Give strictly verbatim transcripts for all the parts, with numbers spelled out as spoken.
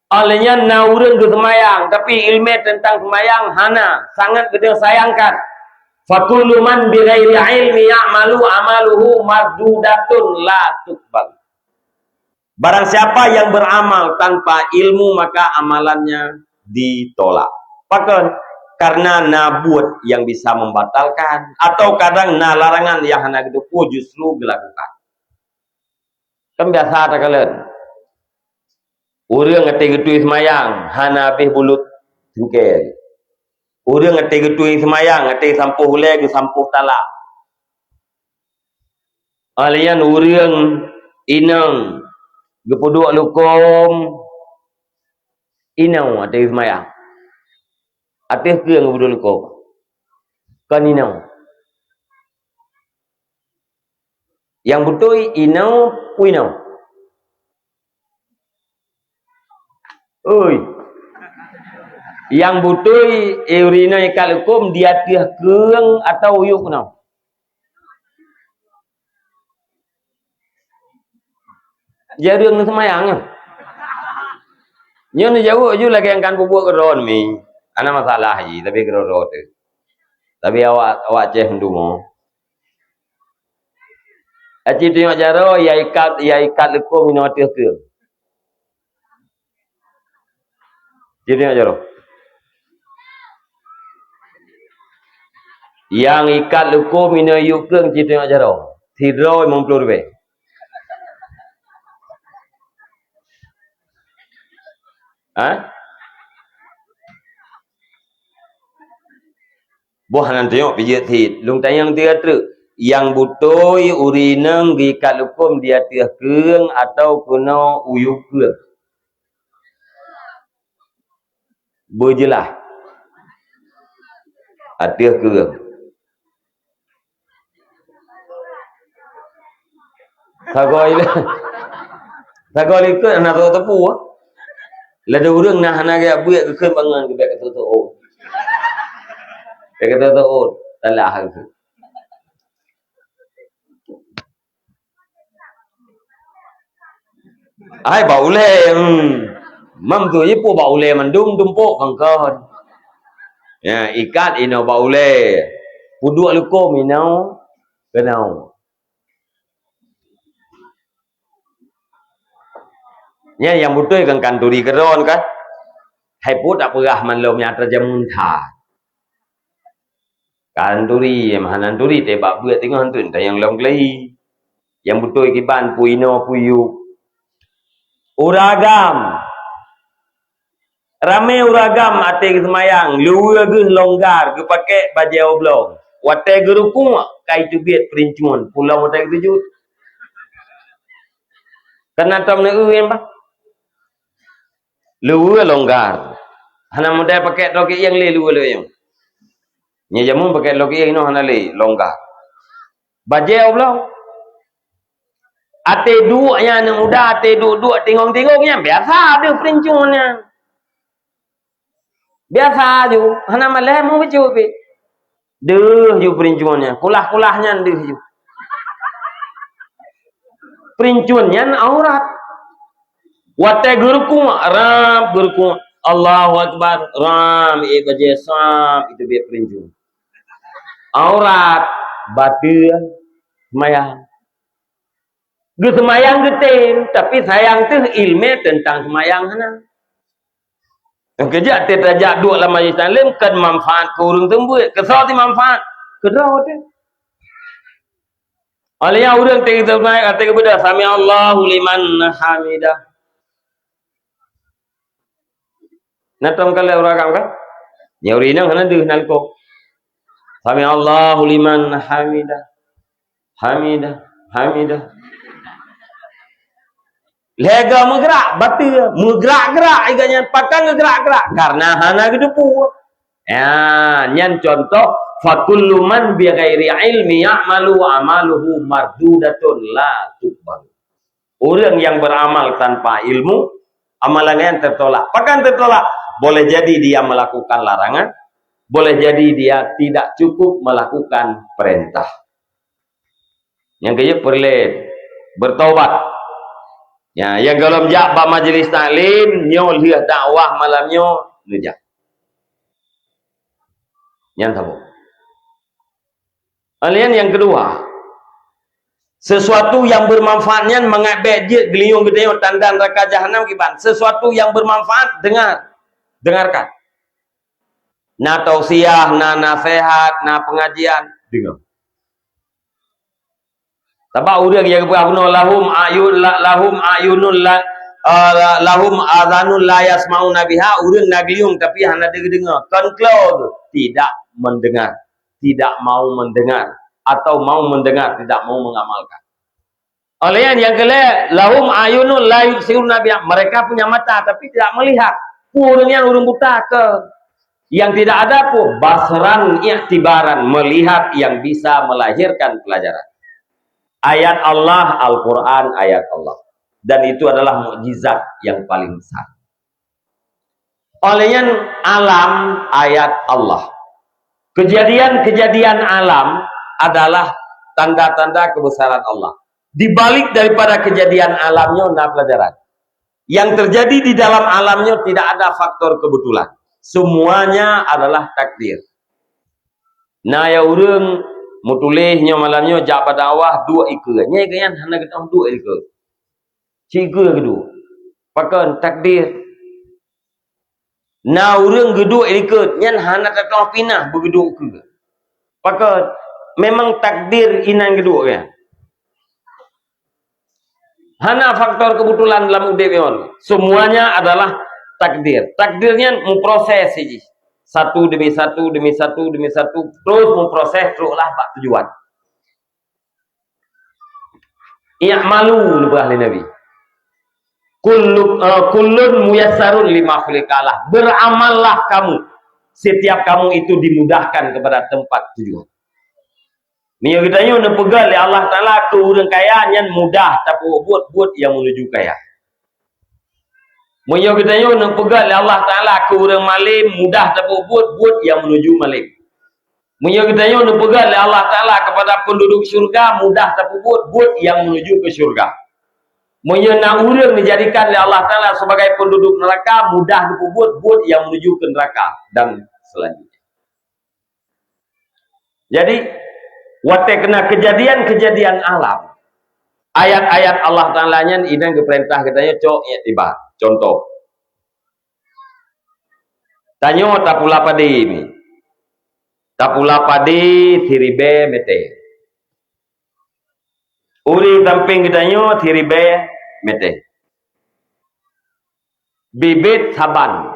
Óh lheueh nyan na ureuëng geuseumayang, tapi iéleumé teuntang seumayang hana, sangat geutanyoe sayangkan. "Fa kullu man bi ghairi ilmi ya'malu amaluhu mardudatun la tuqbal." Barang siapa yang beramal tanpa ilmu, maka amalannya ditolak. Pakon? Karena na buet yang bisa membatalkan, atau kadang na larangan yang hana geuteupeue justru geulakukan. Kan biasa takalon. Ureuëng até geutui seumayang, hana habéh bulut cungkée. Ureuëng até geutui seumayang, até sampôh ulée geusampôh talak. Óh lheueh nyan ureuëng inong geupeuduek lukôm inong até seumayang. Ateueh keueng geupeuduek lukôm. Kon inong. Nyang beutôi inong peue inong? Oi. Nyang beutôi, eh, ureuëng inong ikat lukôm di ateueh keueng atawa uyuek keunoe? Jareueng neuseumayang nyoe. Nyoe neujaweueb ju lagée nyang kan peubuet keudroe mi. Hana masalah ji, tapi keudroe-droe teuh. Tapi awak, awak ceh meudumo. Aci tunyok jaroe, ya ikat, ya ikat leukom inoe ateueh keueng. Ci tunyok jaroe. Nyang ikat leukom inoe yue keueng ci tunyok jaroe. Sidroe limong ploh ribée. Ha? Boh hana teunyok pijeuet cit. Lôn tanyong tiga treuk. Nyang beutôi ureuëng inong geuikat leukom di ateueh keueng atawa keunoe u yue keueng? Beujeulaih. Ateueh keueng. Sagoe le-, sagoe likot hana teupeue. Lada ureuëng na hana geujak buet geukheun bangon geubek keu teuôt. Geubek keu teuôt. Salah geukheun. Hai bak ulée, hmm. Mam tu je pu bak ulée mandum tumpok kangkon. Ya, ikat inoe bak ulée. Peuduek leukom inoe keunoe. Nyan nyang beutôi kan kanturi keudroe kan. Hai pue tapeugah mandum nyang teujamun that. Kanturi, meuh hana turi teuh bak beuet teungoh teun tanyong lom keulayi. Nyang beutôi kiban pue inoe pue yue. Ureuëng agam. Ramé ureuëng agam até geuseumayang, luweue geuh longgar geupakék bajée oblong. Watée geurukuk ka iteubiet peurincuon, pulom watée geusujut. Kana tom neueu bah. Luweue longgar. Hana mudah pakék droe keuieng lé luweue lé nyang. Nyoe jameun pakék droe keuieng inoe hana lé longgar. Bajée oblong. Até duek nyan aneuk muda, até duek-duek tingong-tingong nyan biasa deuh peurincuon nyan. Biasa ju, hana malée meubacut pih. Deuh ju peurincuon nyan, kulah-kulah nyan deuh ju. Peurincuon nyan aurat. Watée geurukuk, rab geurukuk, Allahu Akbar, rab, eh, bajée sab, iteubiet peurincuon. Aurat, bateue, seumayang. Geuseumayang geutem, tapi sayang teuh iéleumé teuntang seumayang hana. Nyang keujak teuh tajak duek lam majlis taklim kon manfaat keu ureuëng seumeubeuet, keu soe teuh manfaat? Keu droe teuh. Óh lheueh nyan ureuëng teuh geutem naik, ka teuh geubeudôh, "Sami'allahu liman hamidah." Na tom kalon ureuëng agam kan? Nyan ureuëng inong hana deuh na leukom. "Sami'allahu liman hamidah. Hamidah, hamidah." Lhée goe meugrak, bateue, meugrak-grak, iga nyan pakon geugrak-grak, karena hana geuteupeue. Ya, nyan contoh, "Fa kullu man bi ghairi ilmi ya'malu amaluhu mardudatun la tuqbal." Ureuëng yang beramal tanpa ilmu, amalan nyan tertolak. Pakon tertolak? Boleh jadi dia melakukan larangan, boleh jadi dia tidak cukup melakukan perintah. Nyang keujeuet peureulée bertaubat. Ya, nyang gohlom jak bak majlis taklim, nyoe lheueh dakwah malam nyoe, neujak. Nyan saboh. Kemudian yang kedua, sesuatu yang bermanfaat nyan mangat bék jeuet geulinyueng geutanyoe tanda neuraka jahanam kiban. Sesuatu yang bermanfaat, dengar. Dengarkan. Na tausiah, na nasihat, na pengajian, deungoe. Sabab ureuëng nyang geupeugah bunoe, "Lahum ayun la, lahum ayunun la, eh, la, lahum adhanun la yasmauna biha," ureuëng na geulinyueng tapi hana deudeungoe. Kon klo, tidak mendengar, tidak mau mendengar, atau mau mendengar tidak mau mengamalkan. Oleh nyan nyang keulhèe, "Lahum ayunun la yubsiruna biha," mereka punya mata tapi tidak melihat. Ureuëng nyan ureuëng buta ke? Yang tidak ada pun basran i'tibaran, melihat yang bisa melahirkan pelajaran. Ayat Allah, Al-Quran, ayat Allah. Dan itu adalah mukjizat yang paling besar. Oleh nyan, alam ayat Allah. Kejadian-kejadian alam adalah tanda-tanda kebesaran Allah. Di balik daripada kejadian alam nyoe na pelajaran. Yang terjadi di dalam alam nyoe tidak ada faktor kebetulan. Semuanya adalah takdir. Na ya ureuëng meutuléh nyoe malam nyoe jak bak dakwah duek ikeue. Nyai geuyan hana geutanyoe duek ikeue. Cit ikeue geuduek. Pakon? Takdir. Na ureuëng geuduek ikeue, nyan hana teutoh pinah beugeuduek keue. Pakon? Memang takdir inan geuduek nyan. Hana faktor kebetulan dalam udeb nyoe. Semuanya adalah takdir. Takdir nyan muproses jih. Satu demi satu, demi satu, demi satu, terus muproses, teruslah bak tujuan. I'malu, neupeugah lé Nabi. Kullu, eh, kullun muyassarun lima khuliqa lah. Beramallah kamu. Setiap kamu itu dimudahkan kepada tempat tujuan. Meunyoe geutanyoe neupeugah lé Allah Taala keu ureuëng kaya, nyan mudah tapeubuet buet nyang menuju kaya. Meunyoe geutanyoe neupeugah lé Allah Taala keu ureuëng malém, mudah tapeubuet buet nyang menuju malém. Meunyoe geutanyoe neupeugah lé Allah Taala kepada penduduk syurga, mudah tapeubuet buet nyang menuju ke syurga. Meunyoe na ureuëng dijadikan lé Allah Taala sebagai penduduk neraka, mudah tapeubuet buet nyang menuju ke neraka dan selanjutnya. Jadi, watée keunan kejadian-kejadian alam, ayat-ayat Allah Taala nyan inan geupeurintah geutanyoe cok iktibar. Contoh, tanyoe tapula padé mi. Tapula padé siribée mete. Ureuëng sampéng geutanyoe siribée mete. Bibit saban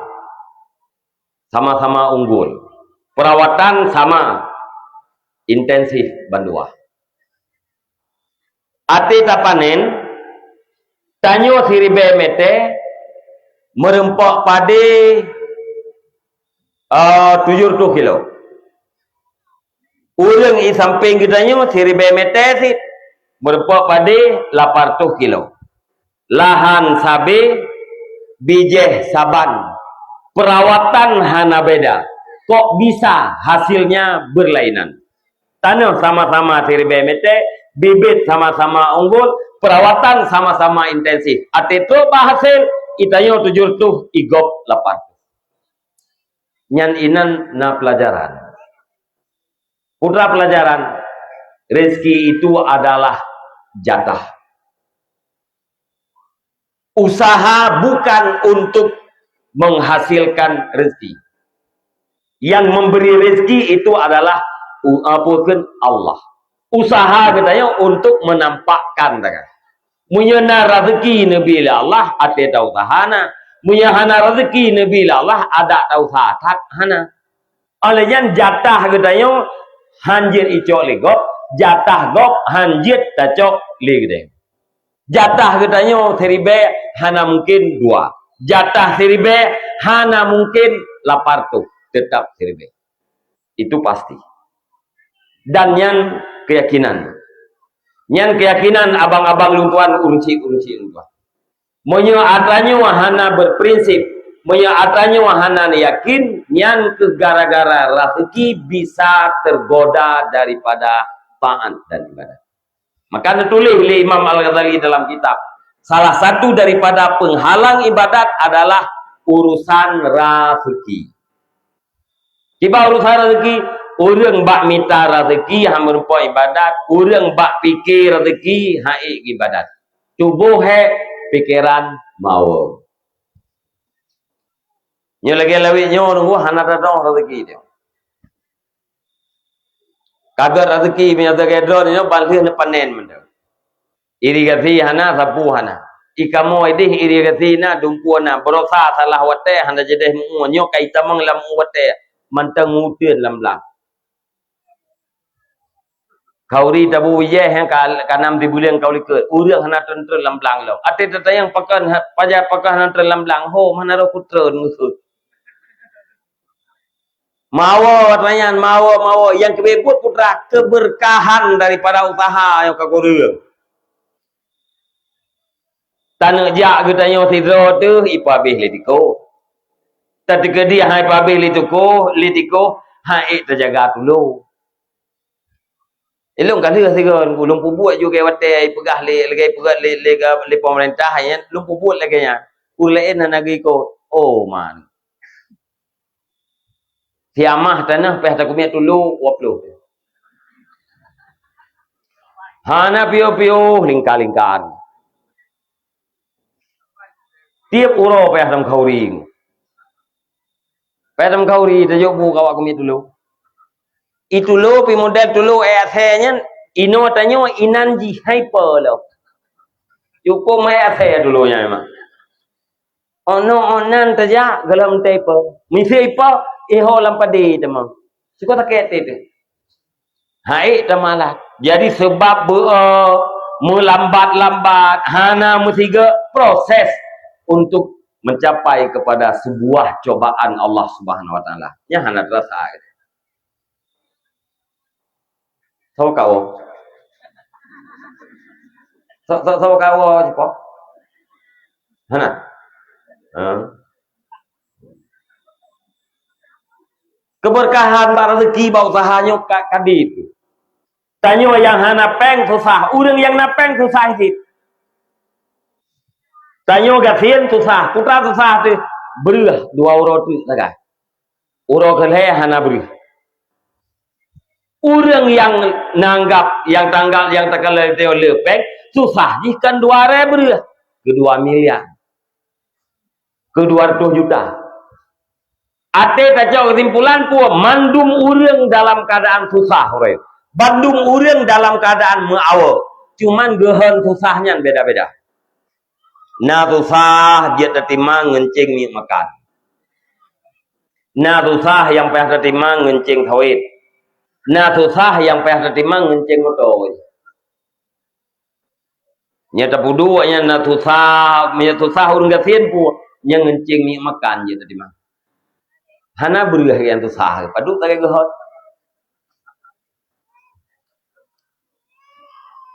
sama-sama unggul. Perawatan sama intensif bandua. Até tapanen, tanyoe siribée mete meureumpok padé, eh, tujoh reutôh kilo. Ureuëng i sampéng geutanyoe siribée mete cit meureumpok padé lapan reutôh kilo. Lahan sabé, bijéh saban, perawatan hana beda. Kok bisa hasilnya berlainan? Tanyoe sama-sama siribée mete, bibit sama-sama unggul, perawatan sama-sama intensif. Até trok bak hasil, i tanyoe tujoh reutôh, i gob lapan reutôh. Nyan inan na pelajaran. Peue teuma pelajaran, rezeki itu adalah jatah. Usaha bukan untuk menghasilkan rezeki. Yang memberi rezeki itu adalah u-, apa kheun, Allah. Usaha geutanyoe untuk menampakkan tangan. Meunyoe na rezeki neubi lé Allah, até tausaha na. Meunyoe hana rezeki neubi lé Allah, adak tausaha that hana. Óh lheueh nyan jatah geutanyoe han jeuet icok lé gob, jatah gob han jeuet tacok lé geutanyoe. Jatah geutanyoe siribée hana mungken dua. Jatah siribée hana mungken lapan reutôh, teutap siribée. Itu pasti. Dan nyan keuyakinan. Nyan keuyakinan abang-abang lôn tuan, ureuëng chik, ureuëng chik lôn tuan. Meunyoe atra nyoe hana berprinsip, meunyoe atra nyoe hana yakin, nyan keuh gara-gara raseuki bisa tergoda daripada taat dan ibadat. Maka neutuléh lé Imam Al-Ghazali dalam kitab, Salah satu daripada penghalang ibadat adalah urusan raseuki. Kiban urusan raseuki, ureuëng bak mita raseuki hana meurumpok ibadat, ureuëng bak pike raseuki hana ék ibadat. Tuboh hék, pikeran mawe. Nyoe lagée lawét nyoe nunggu hana tadong raseuki nyoe. Ka gét raseuki meunyoe lagée droe nyoe ban lheueh neupanen mantong. Irigasi hana, sapu hana. Ié kamoe ideh irigasi na, dumpeue na, baroesa salah watée hana jadeh meu-ueh, nyoe ka itamong lam ueh watée, mantong uteuen lam blang. Khauri tabu wijéh nyang ka, ka nam sibuleuen ka likot. Ureuëng hana treun-treun lam blang lom. Até tatanyong pakon ha-, pajan pakon hana treun lam blang. Ho, hana roh kutreun ngeuseut. Mawe watée nyan, mawe, mawe. Nyang keubeubut putra, keberkahan daripada usaha nyang ka kureueng. Taneuk jak geutanyoe sidroe teuh ipabéh lé tikoh. Tateukeudi hai pabéh lé tikoh, lé tikoh, hai ék tajaga tulo. Ilong ka lheueh sigoe, ulôn peubuet juga watée ipeugah lé, lagée ipeugah lé, lé, lé pemerintah nyan, lôn peubuet lagée nyan. Ureuëng laén hana geuikot. Oh, man. Siamah tanoh payah takumiet tulo dua ploh. Hana piôh-piôh lingka-lingka. Tiep uroe payah tamkauri. Payah tamkauri tajok bu kawak kumiet tulo. Itulo pi model tulo ék asée nyan, inoe tanyoe inan jih hai po lo. Cukôp hai asée tulo nyan memang. Ono onan tajak golom teuipo. Miseue ipo, iho lam padé teuma. Syukur sakét teuh. Hai tamalah. Jadi sebab beu meulambat-lambat, hana meusiga proses untuk mencapai kepada sebuah cobaan Allah Subhanahu Wa Taala. Nyan hana terasa. Saboh kawoe. Sa-, sa-, saboh kawoe sipo? Hana? Ha? Keberkahan bak rezeki bak usaha nyoe ka, ka di itu. Tanyoe nyang hana péng susah, ureuëng nyang na péng susah cit. Tanyoe gasien susah, putra susah teuh, breueh dua uroe teuk sagai. Uroe keu lhée hana breueh. Ureuëng nyang nanggap, nyang tanggap, nyang takalon lé péng, susah jih kan dua ré breueh, keu dua miliar, keu dua ratus juta. Até tacok keusimpulan peue, mandum ureuëng dalam keuadaan susah uroe. Bandum ureuëng dalam keuadaan meuawa. Cuman geuhon susah nyan beda-beda. Na susah jeuet tatimang ngeuncéng miet makan. Na susah nyang payah tatimang ngeuncéng sawét. Na susah nyang payah tatimang ngeuncéng moto. Nyan tapeuduek nyan na susah, meunyoe susah ureuëng gasien peue, nyan ngeuncéng miet makan jeuet tatimang. Hana breueh nyang susah, padub lagée geuhon.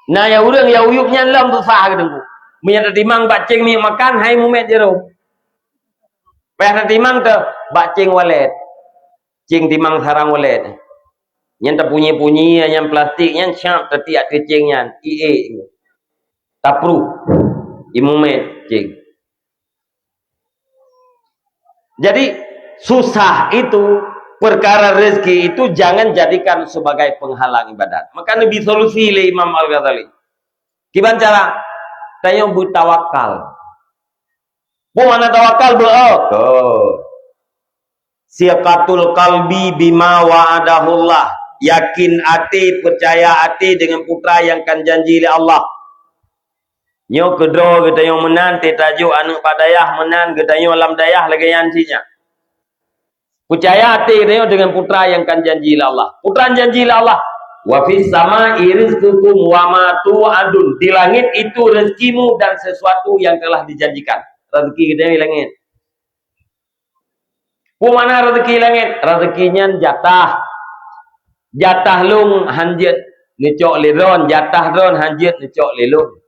Na nyang ureuëng nyang uyueb nyan lom susah geuteungku. Meunyoe tatimang bak céng miet makan, hai mumet jaroe. Payah tatimang teuh bak céng walet. Céng timang sarang walet. Nyan tapunyi-punyi, nyan plastik nyan siap tatiak keu céng nyan. Ié. Tapruh. Imumet céng. Jadi, susah itu, perkara rezeki itu jangan jadikan sebagai penghalang ibadat. Maka neubi solusi lé Imam Al-Ghazali. Kiban cara? Tanyoe beutawakal. Peue makna tawakal? Beu-, oh, tuh. Siqatul qalbi bima wa'adahullah. Yakin até, peucaya até deungon putra nyang kan janji lé Allah. Nyoe keudroe geutanyoe meunan, teutajok aneuëk bak dayah meunan, geutanyoe lam dayah lagée nyan cit nyan. Peucaya até geutanyoe deungon putra nyang kan janji lé Allah. Putra janji lé Allah, "Wa fis sama'i rizqukum wa ma tu'adun." Di langit itu rezekimu dan sesuatu yang telah dijanjikan. Rezeki geutanyoe di langit. Peue makna rezeki langét? Rezeki nyan jatah. Jatah lôn hanjeuet neucok lé droen, jatah droen hanjeuet neucok lé lôn.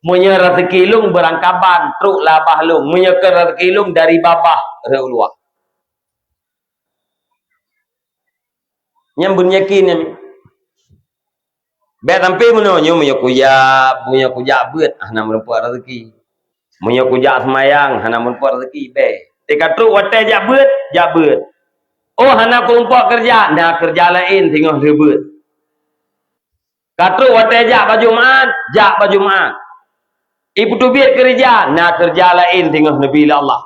Meunyoe rezeki lôn beurangkaban, trok lam babah lôn. Meunyoe keu rezeki lôn dari babah rot u luwa. Nyan beunyakin nyan. Bék sampai meunoe nyoe, meunyoe kujak, meunyoe kujak beuet, ah, hana meurumpok rezeki. Meunyoe kujak seumayang, hana meurumpok raseuki, bèk. Teuka trok watèe jak beuet, jak beuet. Oh, hana kurumpok keureuja, na keureuja laén singoh lheueh beuet. Ka trok watèe jak bak Jumat, jak bak Jumat. Ipeuteubiet keureuja, na keureuja laén singoh neubi lé Allah.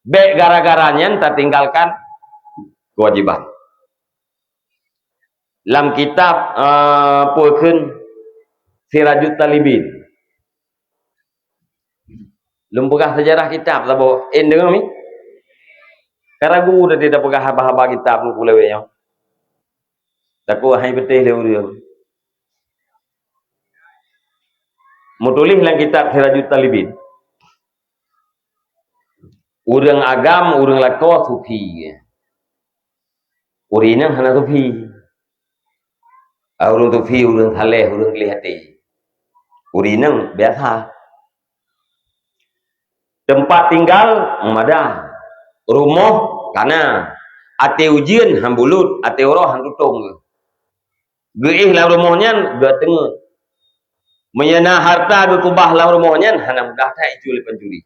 Bèk gara-gara nyan tatinggalkan keuwajiban. Lam kitab, eh, peue kheun, Sirajut Talibin. Lôn peugah seujarah kitab saboh, eh, deungoe mi. Ka ragu tadi tapeugah haba-haba kitab ngon ulèe nyoe. Takot hai beuteh lé ureueng. Meutuléh lam kitab Sirajut Talibin. Ureueng agam, ureueng lakoe sufi. Ureueng inong hana sufi. Ah, ureueng sufi, ureueng saleh, ureueng gleh até. Ureueng inong biasa. Teumpat tinggal meumada. Rumoh kana. Até ujeuen han bulut, até uroe han tutong. Geuéh lam rumoh nyan, geuteungeut. Meunyoe na hareuta geukeubah lam rumoh nyan, hana mudah that jicuri lé pancuri.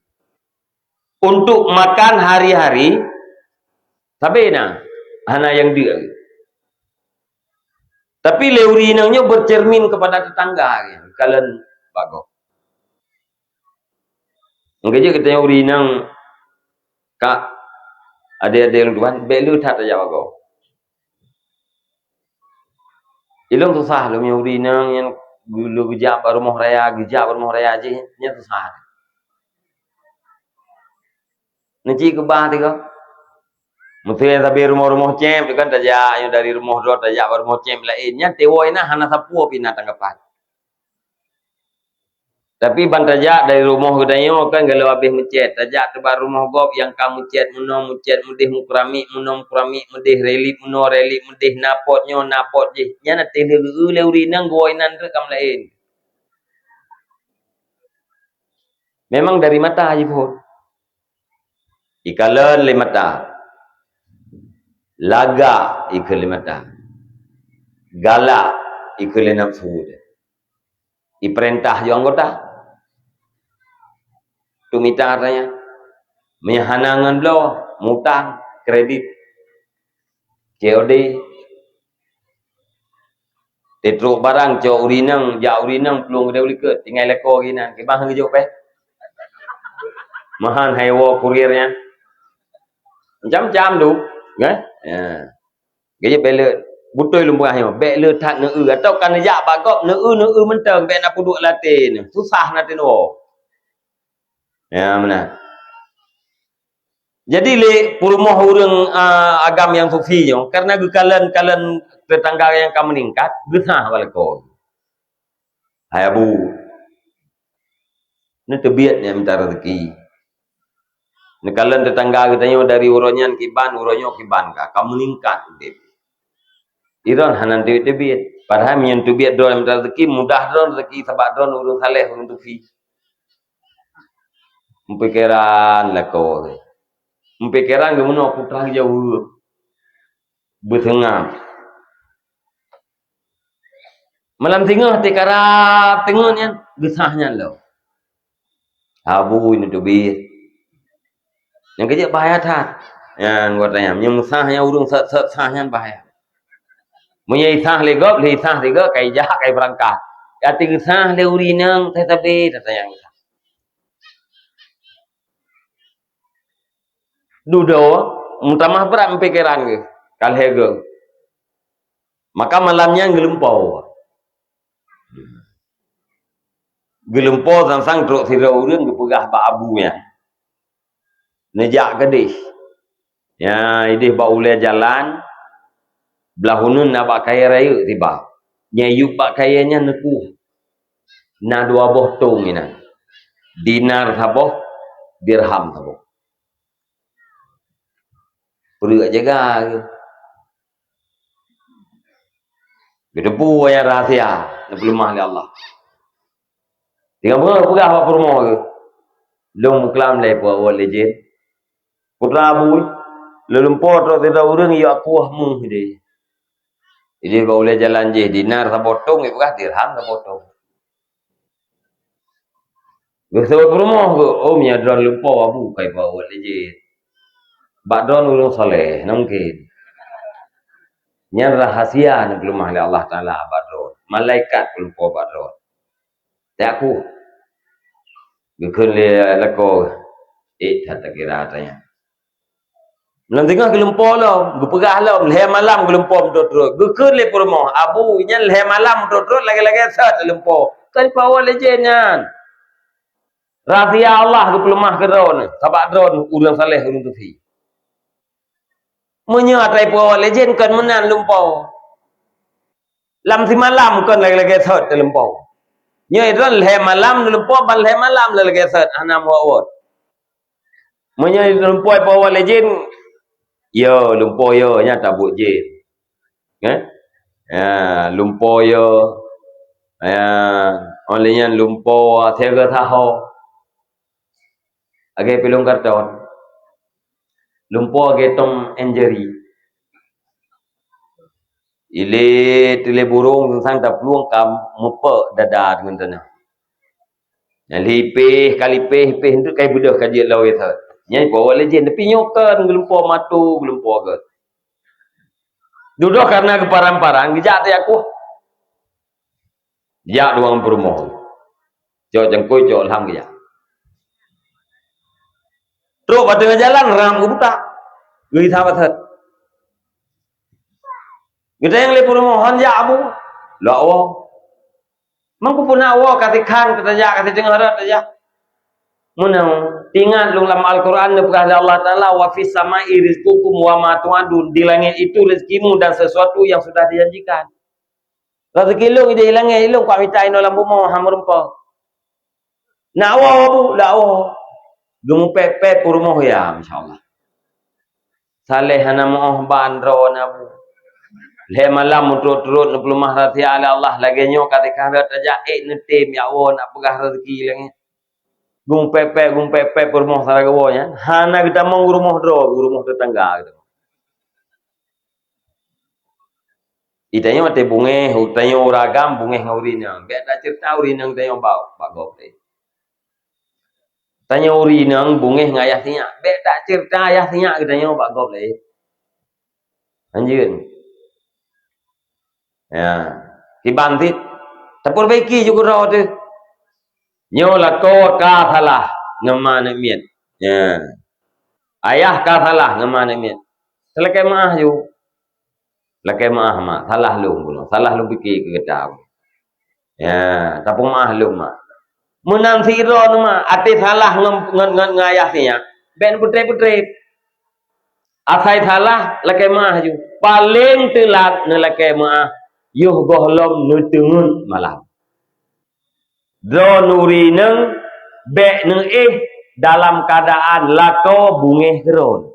Untuk makan hari-hari, sabe na, hana nyang deuk. Tapi lé ureueng inong nyoe bercermin kepada tetangga, kalon bagoe. Engkajih geutanyoe ureueng inong, kak, adé-adé lôn tuan, bèk le that tajak bagoe. Ilôn susah lom nyoe ureueng inong nyan, geujak bak rumoh raya, geujak bak rumoh raya jih, nyan susah. Neuci keubah tiga. Meusé sabe rumoh-rumoh céb tu kan tajak, nyoe dari rumoh droe tajak bak rumoh céb laén. Nyan tewoe na hana sapeue pih na tanggapan. Tapi ban tajak dari rumoh geutanyoe kan galom habéh meucét, tajak teuh bak rumoh gob nyang ka meucét meunoe, meucét meudéh, mukeramik meunoe, mukeramik meudéh, relik meunoe, relik meudéh, na pot nyoe, na pot jih. Nyan ateueh lé geu lé ureueng inong geuwoe inan treuk ka meulaén. Memang dari mata jiphon. Ikalon lé mata. Lagak ikheun lé mata. Galak ikheun lé nafsu. Ipeurintah ju anggota. Tu mita katanya. Meunyoe hana ngon bloe, mutang, kredit, C O D. Teutrok barang cok ureueng inong, jak ureueng inong plueng keudéh u likot, tinggai lakoe geuh inan, kiban geujok péh. Meuhan hai woe kurir nyan. Macam-macam tu, kan? Ya. Jadi bèk le, beutôi lôn peugah nyoe, bèk le that neu-eu, atau ka neujak bak gob neu-eu, neu-eu mantong, bèk na peuduek lam até neu. Susah na teunoe. Ya, meunan. Jadi lé peurumoh ureueng, a, agam nyang sufi nyoe, karena geukalon-kalon tetangga nyang ka meuningkat, geusah bak lakoe. Hai Abu, neuteubiet nyan mita raseuki. Neukalon tetangga geutanyoe dari uroe nyan kiban, uroe nyoe kiban ka, ka meuningkat udép. Droen hana teubiet-teubiet. Padahai meunyoe teubiet droen mita raseuki, mudah droen raseuki sabab droen ureueng saleh, ureueng sufi. Meupikéran lakoe. Meupikéran geumeunoe putra geujaweueb. Beuseungab. Malam singoh teukarab teungeut nyan, geusah nyan lom. Abu neuteubiet. Nyang keujeuet bahaya that. Nyang buet nyan, nyang meusah nyang ureueng sat-sat sah nyan bahaya. Meunyoe isah lé gob, lé isah lé gob, kai jak, kai beurangkat. Até geusah lé ureueng inong, sabe-sabe, tata nyang isah. Dudoe, meutamah brat meupikéran geuh, ka lhèe geuh. Maka malam nyan geulumpoe. Geulumpoe sang-sang trok sidroe ureueng geupeugah bak abu nyan. Neujak keudeh. Nyan ideh bak ulèe jalan, blah uneuen na bak kayèe rayeuk tiba. Nyang yup bak kayèe nyan neukueh. Na dua boh tong inan. Dinar saboh, dirham saboh. Peureuek jaga geuh. Geuteupeue nyang rahsia, neupeuleumah lé Allah. Tinggai peugah bak peurumoh geuh, "Lôn muklam lé peue awai lé jén. Putra abu, lôn lumpoe trok sidroe ureueng yue akueh mu hideh." Ideh bak ulèe jalan jih, dinar saboh tong, ipeugah dirham saboh tong. Geuseubut peurumoh geuh, "Oh, meunyoe droen lumpo, Abu, kai pawat lé jén. Bak droen ureuëng saleh, na mungken." Nyan rahasia nyang geuleumah lé Allah Taala bak droen. Malaikat lumpo bak droen. Tiak ku. Geukheun lé lakoe, "Eh, that takira tanya." Meunan teungoh geulumpo lom, geupeugah lom, lhée malam geulumpo meutrot-trot. Geukheun lé peurumoh, "Abu, nyan lhée malam meutrot-trot lagée-lagée sot lumpo." Kan pawat lé jén nyan. Rahasia Allah geupeuleumah keu droen, sabak droen ureuëng saleh ureuëng tufi. Meunyoe atra pawat lé jén kon meunan lumpo. Lam simalam kon lagée-lagée sot lumpo. Nyoe droen lhée malam lumpo ban lhée malam lagée sot hana meuwot-wot. Meunyoe lumpo pawat lé jén, yo lumpo yo nya tabuet jén. Eh? Ya, lumpo yo. Ya, oleh nyan lumpo siaga saho. Agée pilong karton. Lumpo agée Tom and Jerry. Ilé teulé burong sang taplueng ka meupek dada deungon tanah. Nyan lipéh ka lipéh, lipéh enteuk kai beudôh ka jeuet lawée that. Nyan pawat lé jén, tapi nyoe kon geulumpo mato, geulumpo agét. Dudoh karena geuparan-paran, geujak teuh akueh. Jak dua peurumoh. Cok cangkôi, cok lham geujak. Trok bak teungoh jalan, ram geubutak. Geuh sahabat that. Geutanyong lé peurumoh, "Hon jak, Abu?" "Lak woe." "Mangku puna woe ka sikhan, ka tajak, ka siteungoh rot tajak?" "Meunan, ingat lôn lam Al-Quran neupeugah lé Allah Taala, 'Wa fis sama'i rizqukum wa ma tu'adun.' Di langét itu rezekimu dan sesuatu yang sudah dijanjikan." Rezeki lôn idéh ilangé, ilôn kuat mita inoe lam bumoe, hana meurumpok. Nak woe, Bu, nak woe. Geumupék-pék peurumoh, ya, masya Allah. Saleh hana meuoh ban droe na, Bu. Lhée malam meuturot-turot neupeuleumah rahsia lé Allah, lagée nyoe ka teuka rot tajak ék neutem, ya woe nak peugah rezeki langét. Geumupék-pék, geumupék-pék peurumoh saudara geuwoe nyan, hana geutamong u rumoh droe, u rumoh tetangga geutamong. Di tanyoe watée bungéh, tanyoe ureuëng agam bungéh ngon ureuëng inong. Bék taceurita ureuëng inong tanyoe bak, bak gob lé. Tanyoe ureuëng inong bungéh ngon ayah sinyak. Bék taceurita ayah sinyak geutanyoe bak gob lé. Anjeuen. Ya. Kiban cit, tapeubaiki ju keudroe teuh. Nyoe lakoe ka salah ngon ma aneuk miet. Ya. Ayah ka salah ngon ma aneuk miet. Seulakée meuáh ju. Lakée meuáh, Mak. Salah lôn bunoe. Salah lôn pike keu gata. Ya, tapeumeuáh lôn, Mak. Meunan sidroe, Mak. Até salah ngon, ngon, ngon, ngon ayah sinyak. Bék neupeutreb-peutreb. Asai salah, lakée meuáh ju. Paleng teulat neulakée meuáh, yoh gohlom neuteungeut malam. Droeneuh ureuëng inong bék neuéh dalam keuadaan lakoe bungéh keudroe.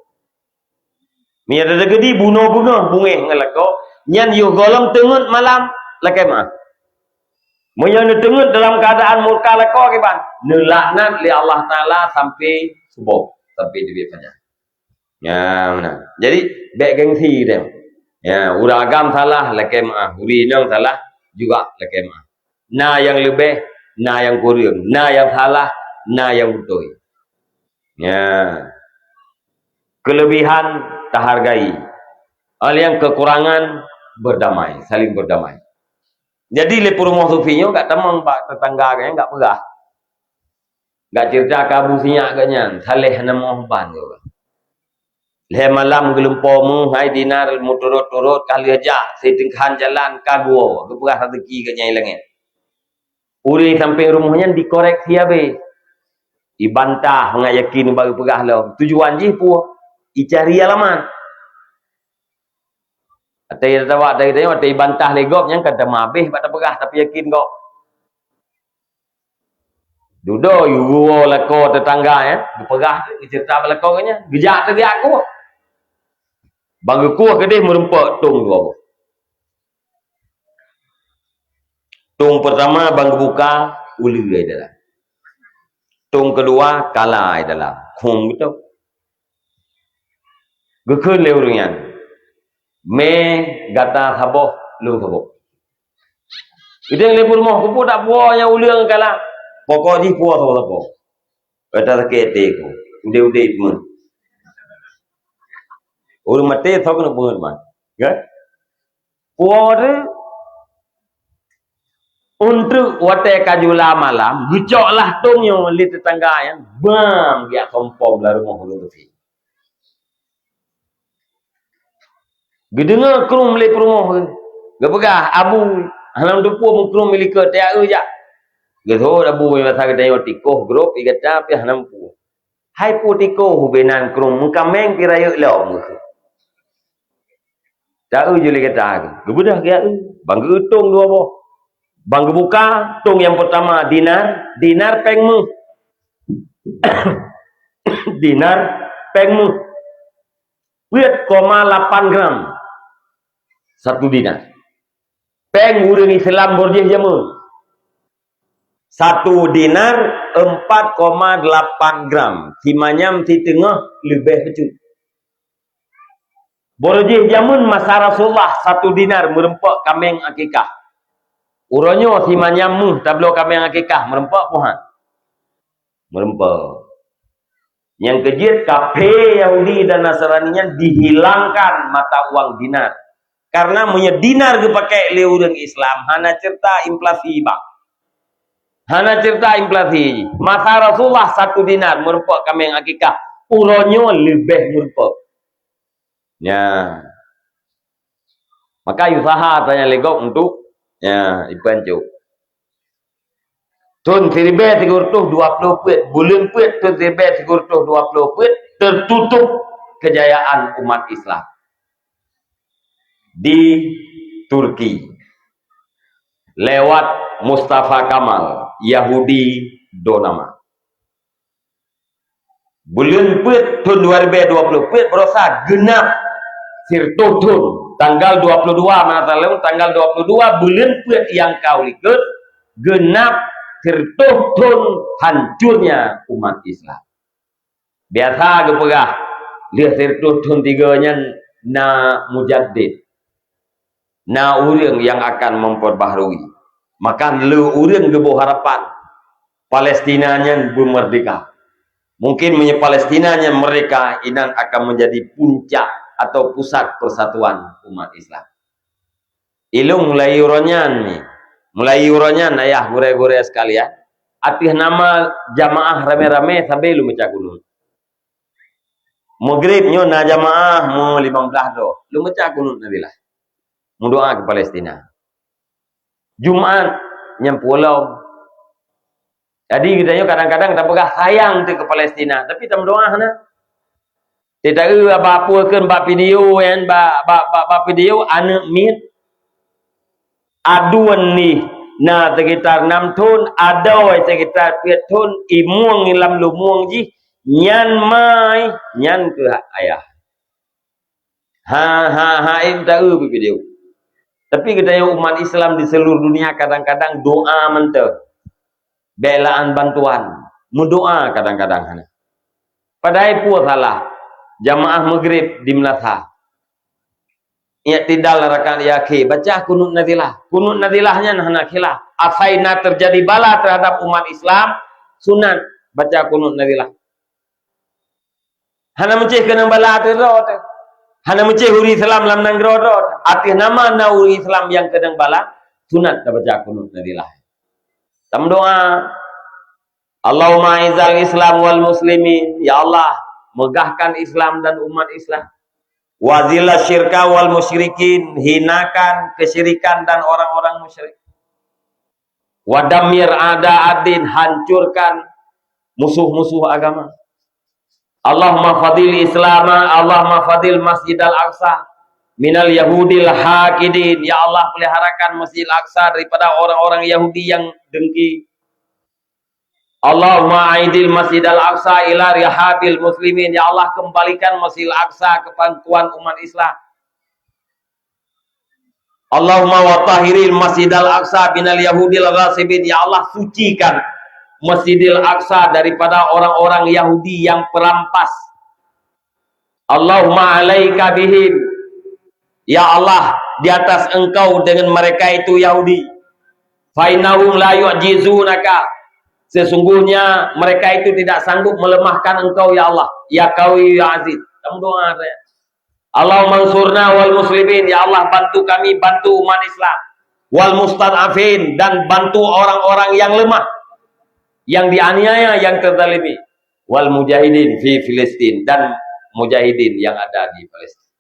Meunyoe teukeudi bunoe beungoh bungéh ngon lakoe, nyan yoh gohlom teungeut malam lakée meuáh. Meunyoe neuteungeut dalam keuadaan murka lakoe kiban, neulaknat lé Allah Taala sampai suboh, sampai teubiet fajar. Ya, meunan. Jadi, bék gengsi teuh. Ya, ureuëng agam salah, lakée meuáh. Ureuëng inong salah, juga lakée meuáh. Na nyang leubeh, na nyang kureueng. Na nyang salah, na nyang beutôi. Ya. Kelebihan tahargai. Hal nyang kekurangan, berdamai, saling berdamai. Jadi, lé peurumoh sufi nyoe gak tamong bak tetangga geuh nyan gak peugah. Gak ceurita keu Abu sinyak geuh nyan, saleh hana meuoh ban geuh. Lhée malam geulumpo meuhai dinar meuturot-turot ka lheueh jak, siteungkahan jalan ka geuwoe, geupeugah rezeki geuh nyan ilangét. Ureuëng sampéng rumoh nyan dikoreksi habéh. Ibantah ngat yakin bak geupeugah lom. Tujuan jih peue? Icari alamat. Até tawa dari tanyoe, até ibantah lé gob nyan ka teuma habéh bak tapeugah, tapi yakin gob. Dudoe yue geuwoe lakoe tetangga nyan, geupeugah teuh, geuceurita bak lakoe geuh nyan, geujak teuh geukueh. Ban geukueh keudeh meurumpok tong dua boh. Tong peurtama ban geubuka uleue dalam. Tong keudua kala dalam. Khong beutôi. Geukheun lé ureuëng nyan, "Mé gata saboh, lôn saboh." Geudong lé peurumoh, "Keupeue tapuwoe nyang uleueng kala?" Pokok jih puwoe sapo-sapo. Kata sakét até ku. Udeb-udeb pun. Ureuëng maté sok keuneuk peungeut man. Kan? Puwoe teuh, untreuk watée ka jula malam, geucok lah tong nyoe lé teutangga nyan, bam, geujak kompom lam rumoh ureuëng teuh. Geudeungoe krueng lé peurumoh geuh. Geupeugah, "Abu, hana meuteupue meukrong milikot, teuka eu jak." Geuseuôt abu masa geutanyoe tikoh grob, i gata pih hana meupeue. "Hai peue tikoh ubé nan krueng, meukaméng pih rayeuk lom," geukheun. "Teuka eu ju lé gata," geubeudôh geuteuka eu. Ban geueu tong dua boh. Ban geubuka tong nyang peurtama dinar, dinar péng méuh. Dinar péng méuh. Peuet koma lapan gram satu dinar. Péng ureuëng Islam bôh jih jameun. Satu dinar empat koma delapan gram. Simanyam siteungoh leubeh bacut. Bôh jih jameun masa Rasulullah satu dinar meureumpok kaméng akikah. Uroe nyoe simanyam méuh tabloe kaméng akikah meureumpok puhan. Meureumpok. Nyang keujeuet kafé Yahudi dan Nasrani nyan dihilangkan mata uang dinar. Karena meunyoe dinar geupakai lé ureuëng Islam, hana ceurita inflasi bang. Hana ceurita inflasi. Masa Rasulullah satu dinar meureumpok kaméng akikah. Uroe nyoe leubeh meureumpok. Ya. Maka usaha tanya legok untuk, ya, ipancok. Thon siribée sikureueng dua ploh peuet, buleuen peuet thon siribée sikureueng dua ploh peuet tertutup kejayaan umat Islam di Turki lewat Mustafa Kamal, Yahudi Donama. Buleuen peuet thon dua ribée dua ploh peuet barosa geunab sireutoh thon, tanggal dua ploh dua meunan taleueng, tanggal dua ploh dua buleuen peuet nyang ka u likot, geunab sireutoh thon hancurnya umat Islam. Biasa geupeugah, lheueh sireutoh thon tiga nyan na mujaddid. Na ureuëng nyang akan memperbaharui. Maka le ureuëng geuboh harapan Palestina nyan beumerdeka. Mungkin meunyoe Palestina nyan merdeka, inan akan menjadi puncak atau pusat persatuan umat Islam. Ilong mulai uroe nyan ni, mulai uroe nyan ayah gurée-gurée sekalian, ateueh nama jamaah ramé-ramé sabe lôn baca kunut. Maghrib nyoe na jamaah meu limong blaih droe. Lôn baca kunut Nazilah. Meudoa keu Palestina. Jumat nyang pulang. Jadi geutanyoe kadang-kadang tapeugah sayang teuh keu Palestina, tapi tameudoa hana. Teuka eu bak peue kheun bak video nyan, bak, bak, bak, bak video aneuëk miet. Aduen nih na sekitar enam thon, adoe sekitar peuet thon, imueng lam lumueng jih, nyan mai, nyan keuh ayah. Ha, ha, ha, em ta eu video. Tapi geutanyoe umat Islam di seluruh dunia kadang-kadang doa mantong. Belaan bantuan, meudoa kadang-kadang hana. Padahai peue salah jamaah Maghrib di meunasah. Iktidal rakaat akhé, baca kunut Nazilah. Kunut Nazilah nyan hana khilaf. Asai na terjadi bala terhadap umat Islam, sunat baca kunut Nazilah. Hana meucéh keunong bala ateueh droe teuh. Hana meucéh ureuëng Islam lam nanggroe droe teuh. Ateueh nama na ureuëng Islam nyang keunong bala, sunat tabaca kunut Nazilah. Tameudoa, "Allahumma a'izzal Islam wal muslimin." Ya Allah, megahkan Islam dan umat Islam. "Wa zilla syirka wal musyrikin." Hinakan kesyirikan dan orang-orang musyrik. "Wa dammir a'da ad-din." Hancurkan musuh-musuh agama. "Allahumma fadil Islama, Allahumma fadil Masjidal Aqsa minal Yahudil hakidin." Ya Allah, peliharakan Masjidil Aqsa daripada orang-orang Yahudi yang dengki. "Allahumma aidil Masjidal Aqsa ila rihabil muslimin." Ya Allah, kembalikan Masjidil Aqsa ke pangkuan umat Islam. "Allahumma wa tahhiril Masjidal Aqsa minal Yahudil ghasibin." Ya Allah, sucikan Masjidil Aqsa daripada orang-orang Yahudi yang perampas. "Allahumma alaika bihim." Ya Allah, di atas Engkau dengan mereka itu Yahudi. "Fa innahum la yu'jizunaka." Sesungguhnya mereka itu tidak sanggup melemahkan Engkau, ya Allah, ya Qawi, ya Aziz. Kamu doa saja. Allahumma ansurna wal muslimin, ya Allah, bantu kami, bantu umat Islam. Wal mustad'afin, dan bantu orang-orang yang lemah, yang dianiaya, yang terzalimi. Wal mujahidin fi Filistin, dan mujahidin yang ada di Palestina.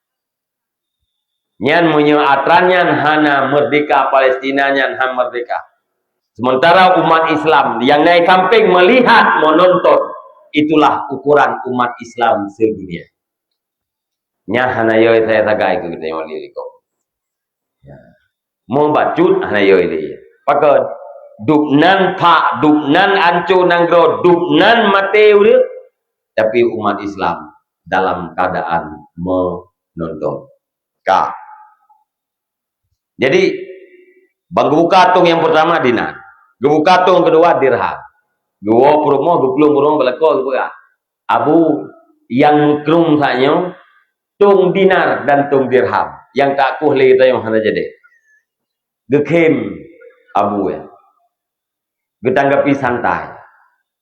Nyan meunyoe atra nyan hana merdeka, Palestina nyan hana merdeka. Sementara umat Islam yang naik samping melihat, menonton, itulah ukuran umat Islam sedunia. Nyan hana yoi saya sagai keu geutanyoe lé likot. Ya. Mo bacut hana yoi lé. Pakon? Dubnan phak, dubnan anco nanggroe, dubnan maté ureuëng, tapi umat Islam dalam keadaan menonton. Ka. Jadi, bang geubuka tong yang pertama dinar. Geubuka tong kedua dirham. Geuwoe peurumoh, geuplueng peurumoh, beulako geupeugah, "Abu, nyang meukrong saat nyoe tong dinar dan tong dirham. Nyang takueh lé geutanyoe hana jadi." Geukhem Abu nyan. Geutanggapi santai.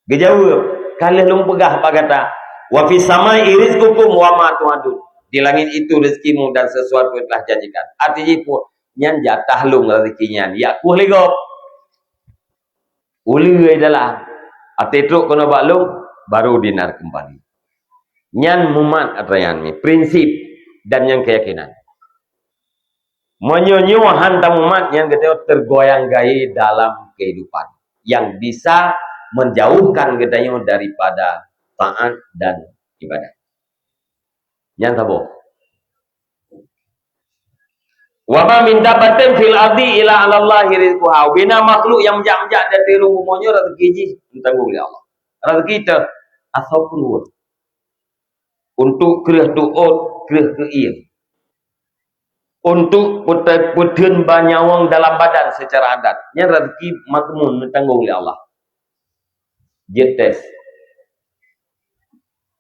Geujaweueb, "Ka lheueh lôn peugah bak gata, 'Wa fis samai rizqukum wa ma tu'adun.'" Di langit itu rezekimu dan sesuatu yang telah janjikan. Arti jih peue? Nyan jatah lôn rezeki nyan. Jak kueh lé gob. Uleue dalam. Até trok keunoe bak lôn, baru dinar kembali. Nyan mumat atra nyan, prinsip dan nyan keyakinan. Meunyoe nyoe han tamumat, nyan geutanyoe tergoyang-gayi dalam kehidupan yang bisa menjauhkan geutanyoe daripada taat dan ibadah. Nyan saboh. "Wa ma min dabbatin fil ardi illa 'alallahi rizquha." Ubena makhluk nyang meujak-meujak di ateueh rueng bumoe nyoe rezeki jih geutanggong lé Allah. Rezeki teuh asoe peuruet. Untuk kreueh tuot, kreueh keuieng. Untuk peute-, peutheun ba nyawöng dalam badan secara adat. Nyan rezeki makmun neutanggong lé Allah. Jeuet tes.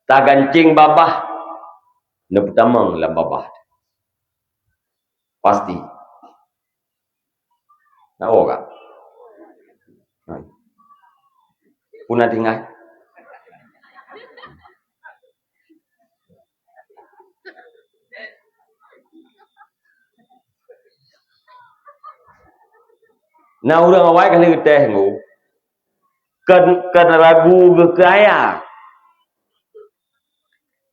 Taganceng babah, neupeutamong lam babah. Pasti. Na woe ka? Peue na tinggai? Na ureuëng awai ka lheueh geutéh ngu, kon, kon ragu geuh keu ayat.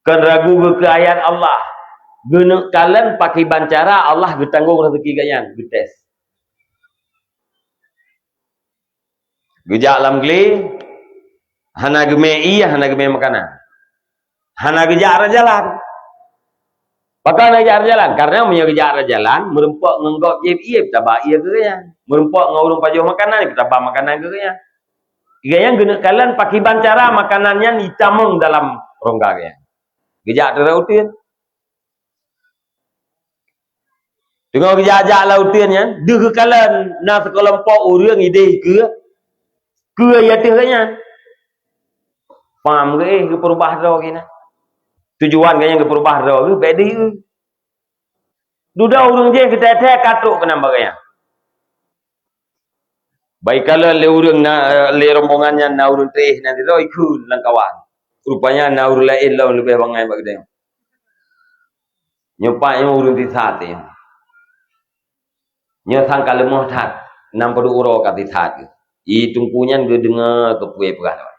Kon ragu geuh keu ayat Allah. Geuneuk kalon pakriban cara Allah geutanggong rezeki gobnyan, geutés. Geujak lam glé, hana geumé ié, hana geumé makanan. Hana geujak rot jalan. Pakon hana geujak rot jalan? Karena meunyoe geujak rot jalan, meurumpok ngon gob jieb ié, taba ié keu gobnyan. Meurumpok ngon ureuëng pajoh makanan, taba makanan keu gobnyan. Gobnyan geuneuk kalon pakriban cara makanan nyan jitamong dalam rongga gobnyan. Geujak teurot uteuen. Teungoh geujak-jak lam uteuen nyan, deuh geukalon na sikeulompok ureuëng idéh keue, keue i ateueh gobnyan. Pam geuh, eh, geupeurubah droe geuh na. Tujuan gobnyan geupeurubah droe geuh, bék deuh. Dudoe ureuëng jéh geuthèe-thèe ka trok keunan bak gobnyan. Bak ikalon lé ureuëng na, lé rombongan nyan na ureuëng teuéh nan sidroe ikheun lam kawan. Rupanya na ureuëng laén lom leubeh bangai bak geutanyoe. Nyoe pat nyoe ureuëng sisat nyoe. Nyoe sang ka leumoh that, nam padub uroe ka sisat geuh. I teungku nyan geudeungoe keupeue peugah lom.